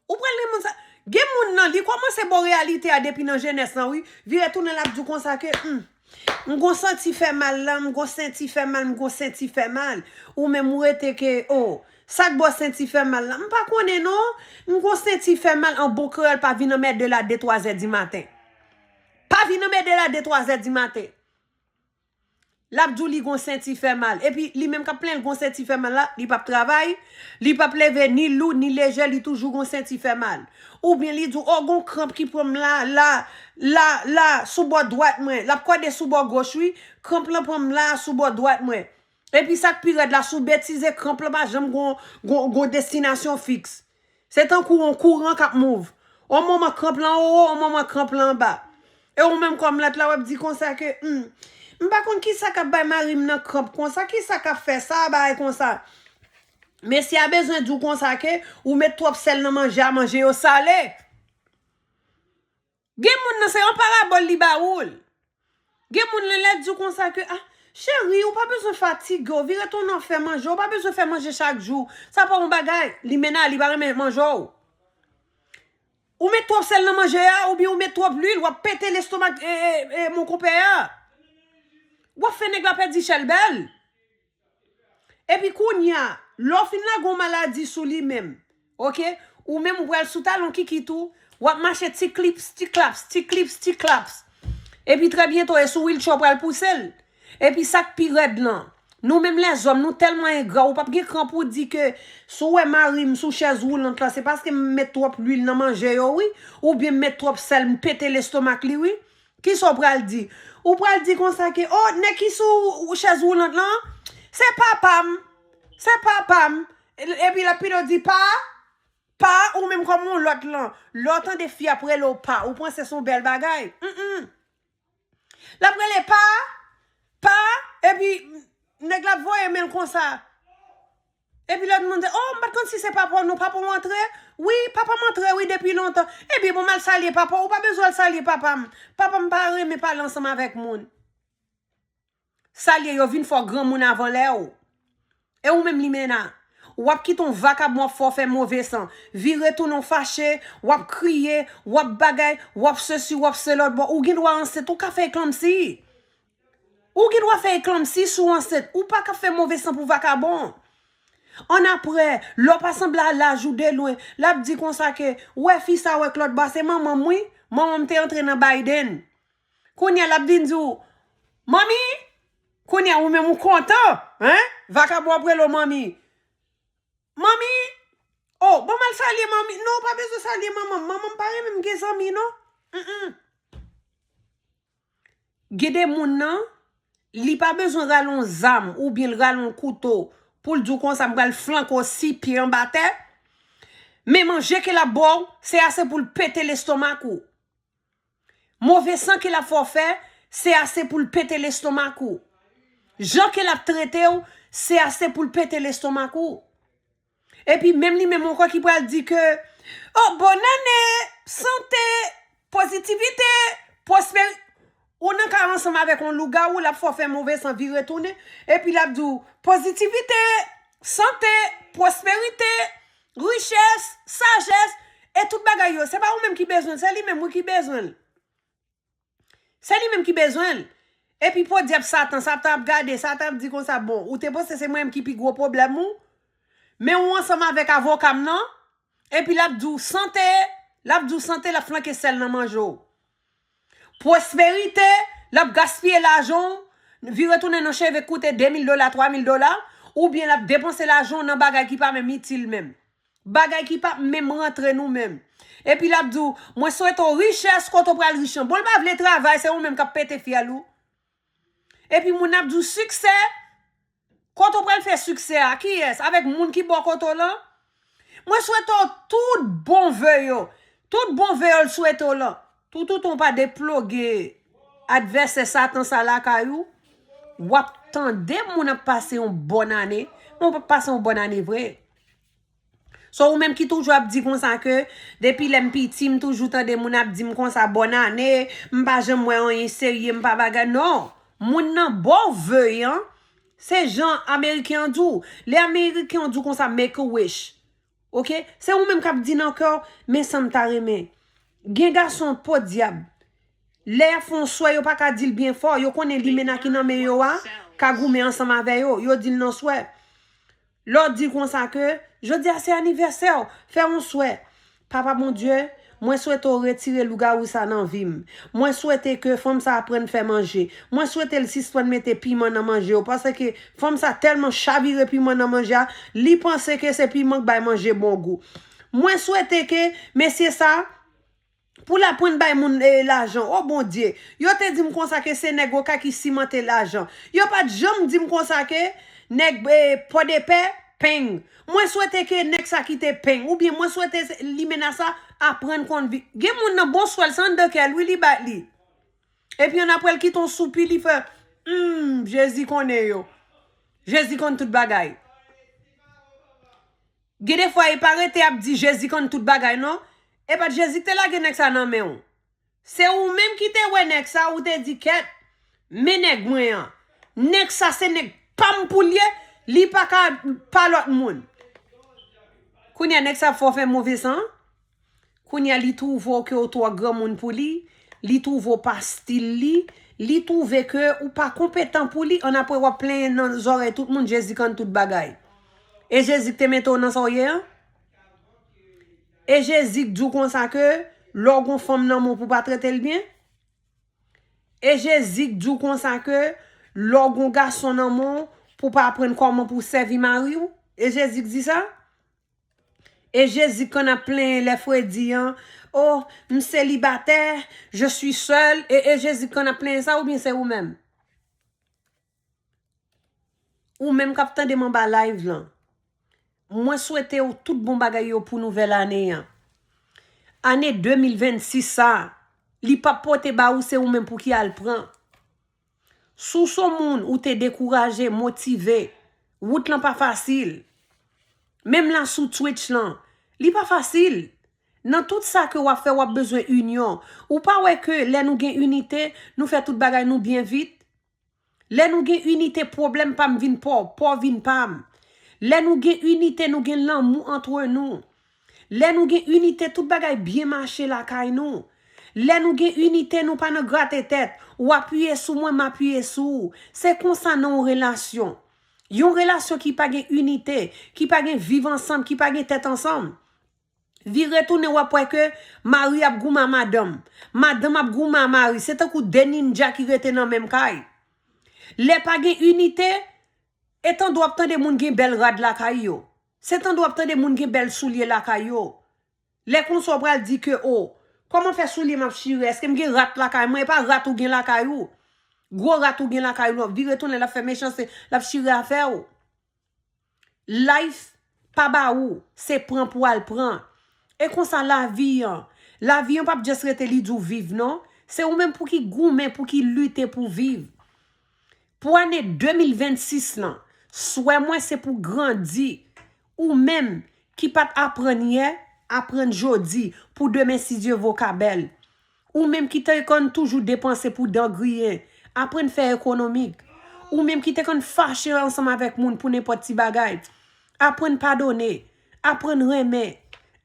Ou pral ri moun sa? Gen moun nan, li kòmanse ba w reyalite a depi nan jenès lan, wi. Vire tounen l ap di w konsa ke, hmm, m gon santi fè mal la, m gon senti fè mal, m gon senti fè mal. Ou menm ou rete ke, oh, sa k ba w senti fè mal la? M pa konnen non. M gon senti fè mal, an bon kreyòl, pa vin anmède l a de twa zè di maten. Pa vin anmède l a de twa zè di maten. L ap di w li gon senti fè mal. Epi li menm k ap plenn l gon senti fè mal la, li p ap travay, li p ap leve ni lou ni lejè, li toujou gon senti fè mal. Oubyen li di w, oh, gon kranp ki pran m la, la, la, la, sou bò dwat mwen. L ap kòde sou bò goch, wi. Kranp lan pran m la, sou bò dwat mwen. Epi sa k pi rèd la, si w betize, kranp lan pa janm gon, gon, gon destinasyon fiks. Se tankou yon kouran k ap mouv. Yon moman kranp lan anwo, yon moman kranp lan anba. E ou menm kòm lòt la, w ap di konsa ke, hmm, m pa konn kisa k ap bay mari m nan kranp konsa, kisa k ap fè sa, bagay konsa. Mesye a bezwen di w konsa ke ou met twòp sèl nan manje a, manje yo sale. Gen moun nan se yon parabòl li ba ou l. Gen moun nan lè di w konsa ke, ah, cheri, ou pa bezwen fatige w, vire tounen w fè manje, ou pa bezwen fè manje chak jou. Sa pa yon bagay, limena, li pa renmen manje w. Ou met twòp sèl nan manje a, oubyen ou met twòp lwil, w ap pete lestomak, e, e, e, mon konpè a. W ap fè nèg la pèdi chèlbè l. Epi kounye a, lè w fin lage yon maladi sou li menm, oke, ou menm ou pral sou talon kikit ou, w ap mache ti klips, ti klaps, ti klips, ti klaps. Epi trè byento, e sou wiltchè w pral pouse l. Epi sa k pi rèd lan, nou menm lèzòm, nou tèlman engra, ou p ap gen kran pou w di ke si w wè mari m sou chèz woulant lan, se paske m met twòp lwil nan manje yo, wi, oubyen m met twòp sèl, m pete lestomak li, wi. Kisa w pral di? Ou pral di konsa ke, oh, nèg ki sou chèz woulant lan, se papa m. Se papa m. E- Epi l ap pito di pa, pa, ou menm kòm yon lòt lan. Lè w tande fi ap rele w pa, ou panse se yon bèl bagay. Mm, mm. L ap rele pa, pa, epi nèg la ap voye men l konsa. Epi lòt moun di, oh, m pa t konn si se papa w non, papa w antre? Wi, papa m antre, wi, depi lontan. Ebyen, bon, m al salye papa w. Ou pa bezwen al salye papa m. Papa m pa renmen pale ansanm avèk moun. Salye yo vin fè w granmoun avan lè w. E ou menm limena, w ap kite yon vakabon ap fè w fè move san. Vire tounen w fache, w ap kriye, w ap bagay, w ap sesi, w ap se lòt bò. Ou gen dwa ansent, ou ka fè eklanmsi. Ou gen dwa fè eklanmsi si w ansent. Ou pa ka fè move san pou vakabon. Annapre, lè w pa sanble a laj ou de lwen, l ap di konsa ke, w wè fi sa w wè k lòt bò a, se manman m wi. Manman m te antre nan Biden. Kounye a l ap vin di w, manmi, kounye a ou menm ou kontan, en? Vakabon ap rele w manmi. Manmi, oh, bon m al salye manmi. Non, ou pa bezwen salye manman m. Manman m pa renmen m gen zanmi non. Mm, mm. Gen de moun nan, li pa bezwen rale yon zam oubyen l rale yon kouto pou l di w konsa m pral flanke w si pye anba tè. Men manje ke l ap ba w, se ase pou l pete lestomak ou. Move san ke l ap fè w fè, se ase pou l pete lestomak ou. Jan ke l ap trete w, se ase pou l pete lestomak ou. Epi menm li menm ankò ki pral di ke, oh, bòn ane, sante, pozitivite, pwosperi-, ou nan kay ansanm avèk yon lougawou, l ap fè w fè move san vire tounen, epi l ap di w, pozitivite, sante, pwosperite, richès, sajès, e tout bagay yo. Se pa ou menm ki bezwen l, se li menm wi ki bezwen l. Se li menm ki bezwen l. Epi podyab Satan, Satan ap gade, Satan ap di konsa, bon, ou te panse se mwen menm ki pi gwo pwoblèm ou? Men ou ansanm avèk avoka m nan, epi l ap di w sante, L ap di w sante, l ap flanke sèl nan manje w. Pwosperite, l ap gaspiye lajan w, vire tounen nan cheve k koute de mil dola, twa mil dola, oubyen l ap depanse lajan w nan bagay ki pa menm itil menm. Bagay ki p ap menm rantre nou menm. Epi l ap di w, mwen swete w richès, kote w pral rich lan. Bon, l pa vle travay, se ou menm k ap pete fyèl ou. Epi moun ap di w siksè, kote w pral fè siksè a? Kiyès? Avèk moun ki bò kote w lan? Mwen swete w tout bon ve yo. Tout bon ve yo l swete w lan. Toutotan w pa deploge advèsè Satan sa lakay ou, w ap tande moun ap pase yon bòn ane, men w p ap pase yon bòn ane vre. So, ou menm ki toujou ap di konsa ke depi lè m piti, m toujou tande moun ap di m konsa, bòn ane, m pa janm wè anyen serye, m pa bagay. Non, moun nan ba w ve an, se jan Ameriken an di w. Lè Ameriken an di w konsa, make a wish. Oke? Se ou menm k ap di nan kè w, men sa m ta renmen. Gen gason podyab. Lè y ap fè yon swè, yo pa ka di l byen fò. Yo konnen limena ki nan men yo a ka goumen ansanm avè yo. Yo di l nan swè. Lè w di konsa ke, jodi a se anivèsè w, fè yon swè. Papa Bondye, mwen swete w retire lougawou sa nan vi m. Mwen swete ke fanm sa aprann fè manje. Mwen swete l sispann mete piman nan manje yo, paske fanm sa tèlman chavire piman nan manje a, li panse ke se piman k bay manje bon gou. Mwen swete ke mesye sa, pou l aprann bay moun, eh, lajan. O Bondye, yo te di m konsa ke se nèg Okay ki simante lajan. Yo pa t janm di m konsa ke nèg, eh, Pòdepè, peng. Mwen swete ke nèg sa kite peng. Oubyen mwen swete se, limena sa aprann konn vi-, gen moun nan bon swè l, se anndan kè l, wi, li bat li. Epi annapre l kite yon soupi, li fè, hmm, Jezi konnen yo. Jezi konn tout bagay. Gen de fwa, e pa rete ap di Jezi konn tout bagay, non. E pa t Jezi ki te lage nèg sa nan men w. Se ou menm ki te wè nèg sa, ou te di, kèt, men nèg mwen an. Nèg sa se nèg pa m pou l ye, li pa ka pa lòt moun. Kounye a, nèg sa ap fè w fè move san. Kounye a, li twouve w ke w twò granmoun pou li, li twouve w pa stil li, li twouve ke ou pa konpetan pou li, annapre w ap plenyen nan zòrèy tout moun, Jezi konn tout bagay. E Jezi k te mete w nan sa w ye an? E Jezi k di w konsa ke lè w gon fanm nan men w pou w pa trete l byen? E Jezi k di w konsa ke lè w gon gason nan men w pou w pa aprann kòman pou w sèvi mari w? E Jezi k di sa? E Jezi k konn ap plenyen lè fredi an, oh, m selibatè, je suis seul. E, e Jezi k konn ap plenyen sa oubyen se ou menm? Ou menm k ap tande m anba live lan. Mwen swete w tout bon bagay yo pou nouvèl ane an. Ane de mil vennsis sa, li p ap pote ba ou, se ou menm pou ki al pran. Si w se yon moun ou te dekouraje, motive, wout lan pa fasil. Menm la sou Twitch lan, li pa fasil. Nan tout sa ke w ap fè, w ap bezwen inyon. Ou pa wè ke lè nou gen inite, nou fè tout bagay nou byen vit? Lè nou gen inite, pwoblèm pa m vin pa w, pa w vin pa m. Lè nou gen inite, nou gen lanmou antre nou. Lè nou gen inite, tout bagay byen mache lakay nou. Lè nou gen inite, nou pa nan grate tèt. Ou apiye sou mwen, m apiye sou ou. Se konsa nan yon relasyon. Yon relasyon ki pa gen inite, ki pa gen viv ansanm, ki pa gen tèt ansanm. Vire tounen, w ap wè ke mari ap goumen a madanm. Madanm ap goumen a mari. Se tankou de ninja ki rete nan menm kay. Lè pa gen inite, e tande w ap tande moun gen bèl rad lakay yo. Se tande w ap tande moun gen bèl soulye lakay yo. Lè konsa w pral di ke, o, kòman fè soulye m ap chire? Èske m gen rat lakay mwen? E pa rat ou gen lakay ou. Gwo rat ou gen lakay ou, l ap vire tounen, l ap fè mechanste, l ap chire afè w. Life pa ba ou, se pran pou al pran. E konsa lavi an. Lavi an p ap just rete li di w viv, non. Se ou menm pou ki goumen, pou ki lite pou viv. Pou ane de mil vennsis lan, swè mwen se pou grandi. Ou menm ki pa t aprann yè, aprann jodi, pou demen si Dye vo ka bèl. Ou menm ki te konn toujou depanse pou dan griyen, aprann fè ekonomik. Ou menm ki te konn fache ansanm avèk moun pou nenpòt ti bagay, aprann padone, aprann renmen,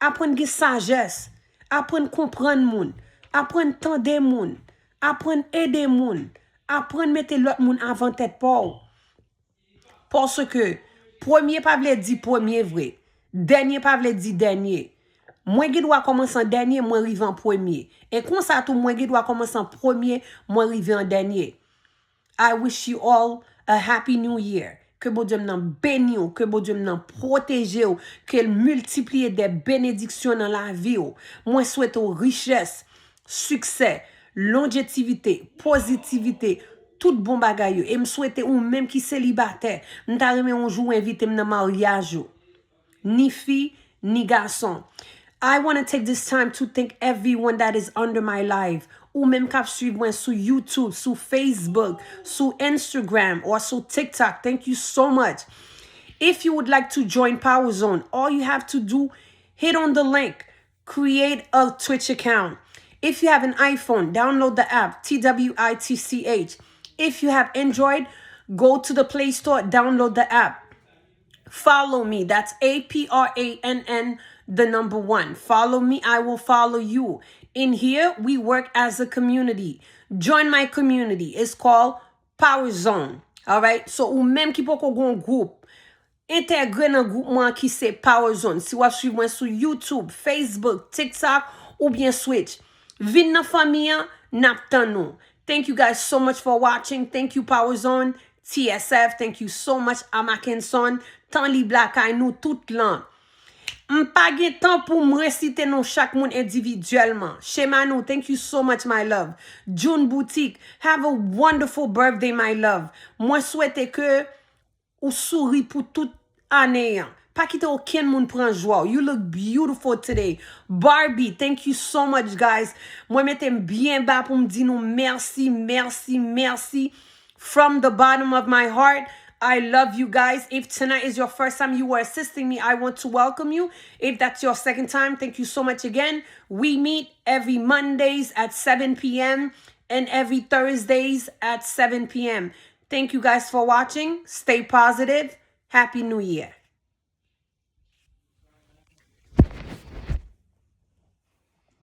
aprann gen sajès, aprann konprann moun, aprann tande moun, aprann ede moun, aprann mete lòt moun avan tèt pa w. Paske premye pa vle di premye vre. Dènye pa vle di dènye. Mwen gen dwa kòmanse an dènye, mwen rive an premye. E konsa tou, mwen gen dwa kòmanse an premye, mwen rive an dènye. I wish you all a happy new year. Ke Bondye m nan beni w, ke Bondye m nan pwoteje w, ke l miltipliye de benediksyon nan lavi w. Mwen swete w richès, siksè, lonjetivite, pozitivite, tout bon bagay yo. E m swete ou menm ki selibatè, m ta renmen yon jou w envite m nan maryaj ou. Ni fi, ni gason. I want to take this time to thank everyone that is under my live. Ou menm k ap swiv mwen sou YouTube, sou Facebook, sou Instagram, or sou TikTok. Thank you so much. If you would like to join Power Zone, all you have to do, hit on the link, create a Twitch account. If you have an iPhone, download the app, T W I T C H. If you have Android, go to the Play Store, download the app. Follow me. That's A P R A N N, the number one. Follow me, I will follow you. In here, we work as a community. Join my community. It's called Power Zone. Alright? So, ou menm ki poko gon gwoup, entegre nan gwoup mwen ki se Power Zone. Si w ap swiv mwen sou YouTube, Facebook, TikTok, oubyen Twitch, vin nan fanmi an, n ap tann ou. Thank you guys so much for watching. Thank you, Power Zone. T S F, thank you so much. Amakenson, tan lib lakay nou tout lan. M pa gen tan pou m resite non chak moun endividyèlman. Shemanu, thank you so much, my love. June Boutique, have a wonderful birthday, my love. Mwen swete ke ou souri pou tout ane an. Pa kite okenn moun pran jwa w. You look beautiful today. Barbie, thank you so much, guys. Mwen mete m byen ba pou m di nou mèsi, mèsi, mèsi. From the bottom of my heart, I love you guys. If tonight is your first time you are assisting me, I want to welcome you. If that's your second time, thank you so much again. We meet every Mondays at seven p.m. and every Thursdays at seven p.m. Thank you guys for watching. Stay positive. Happy New Year.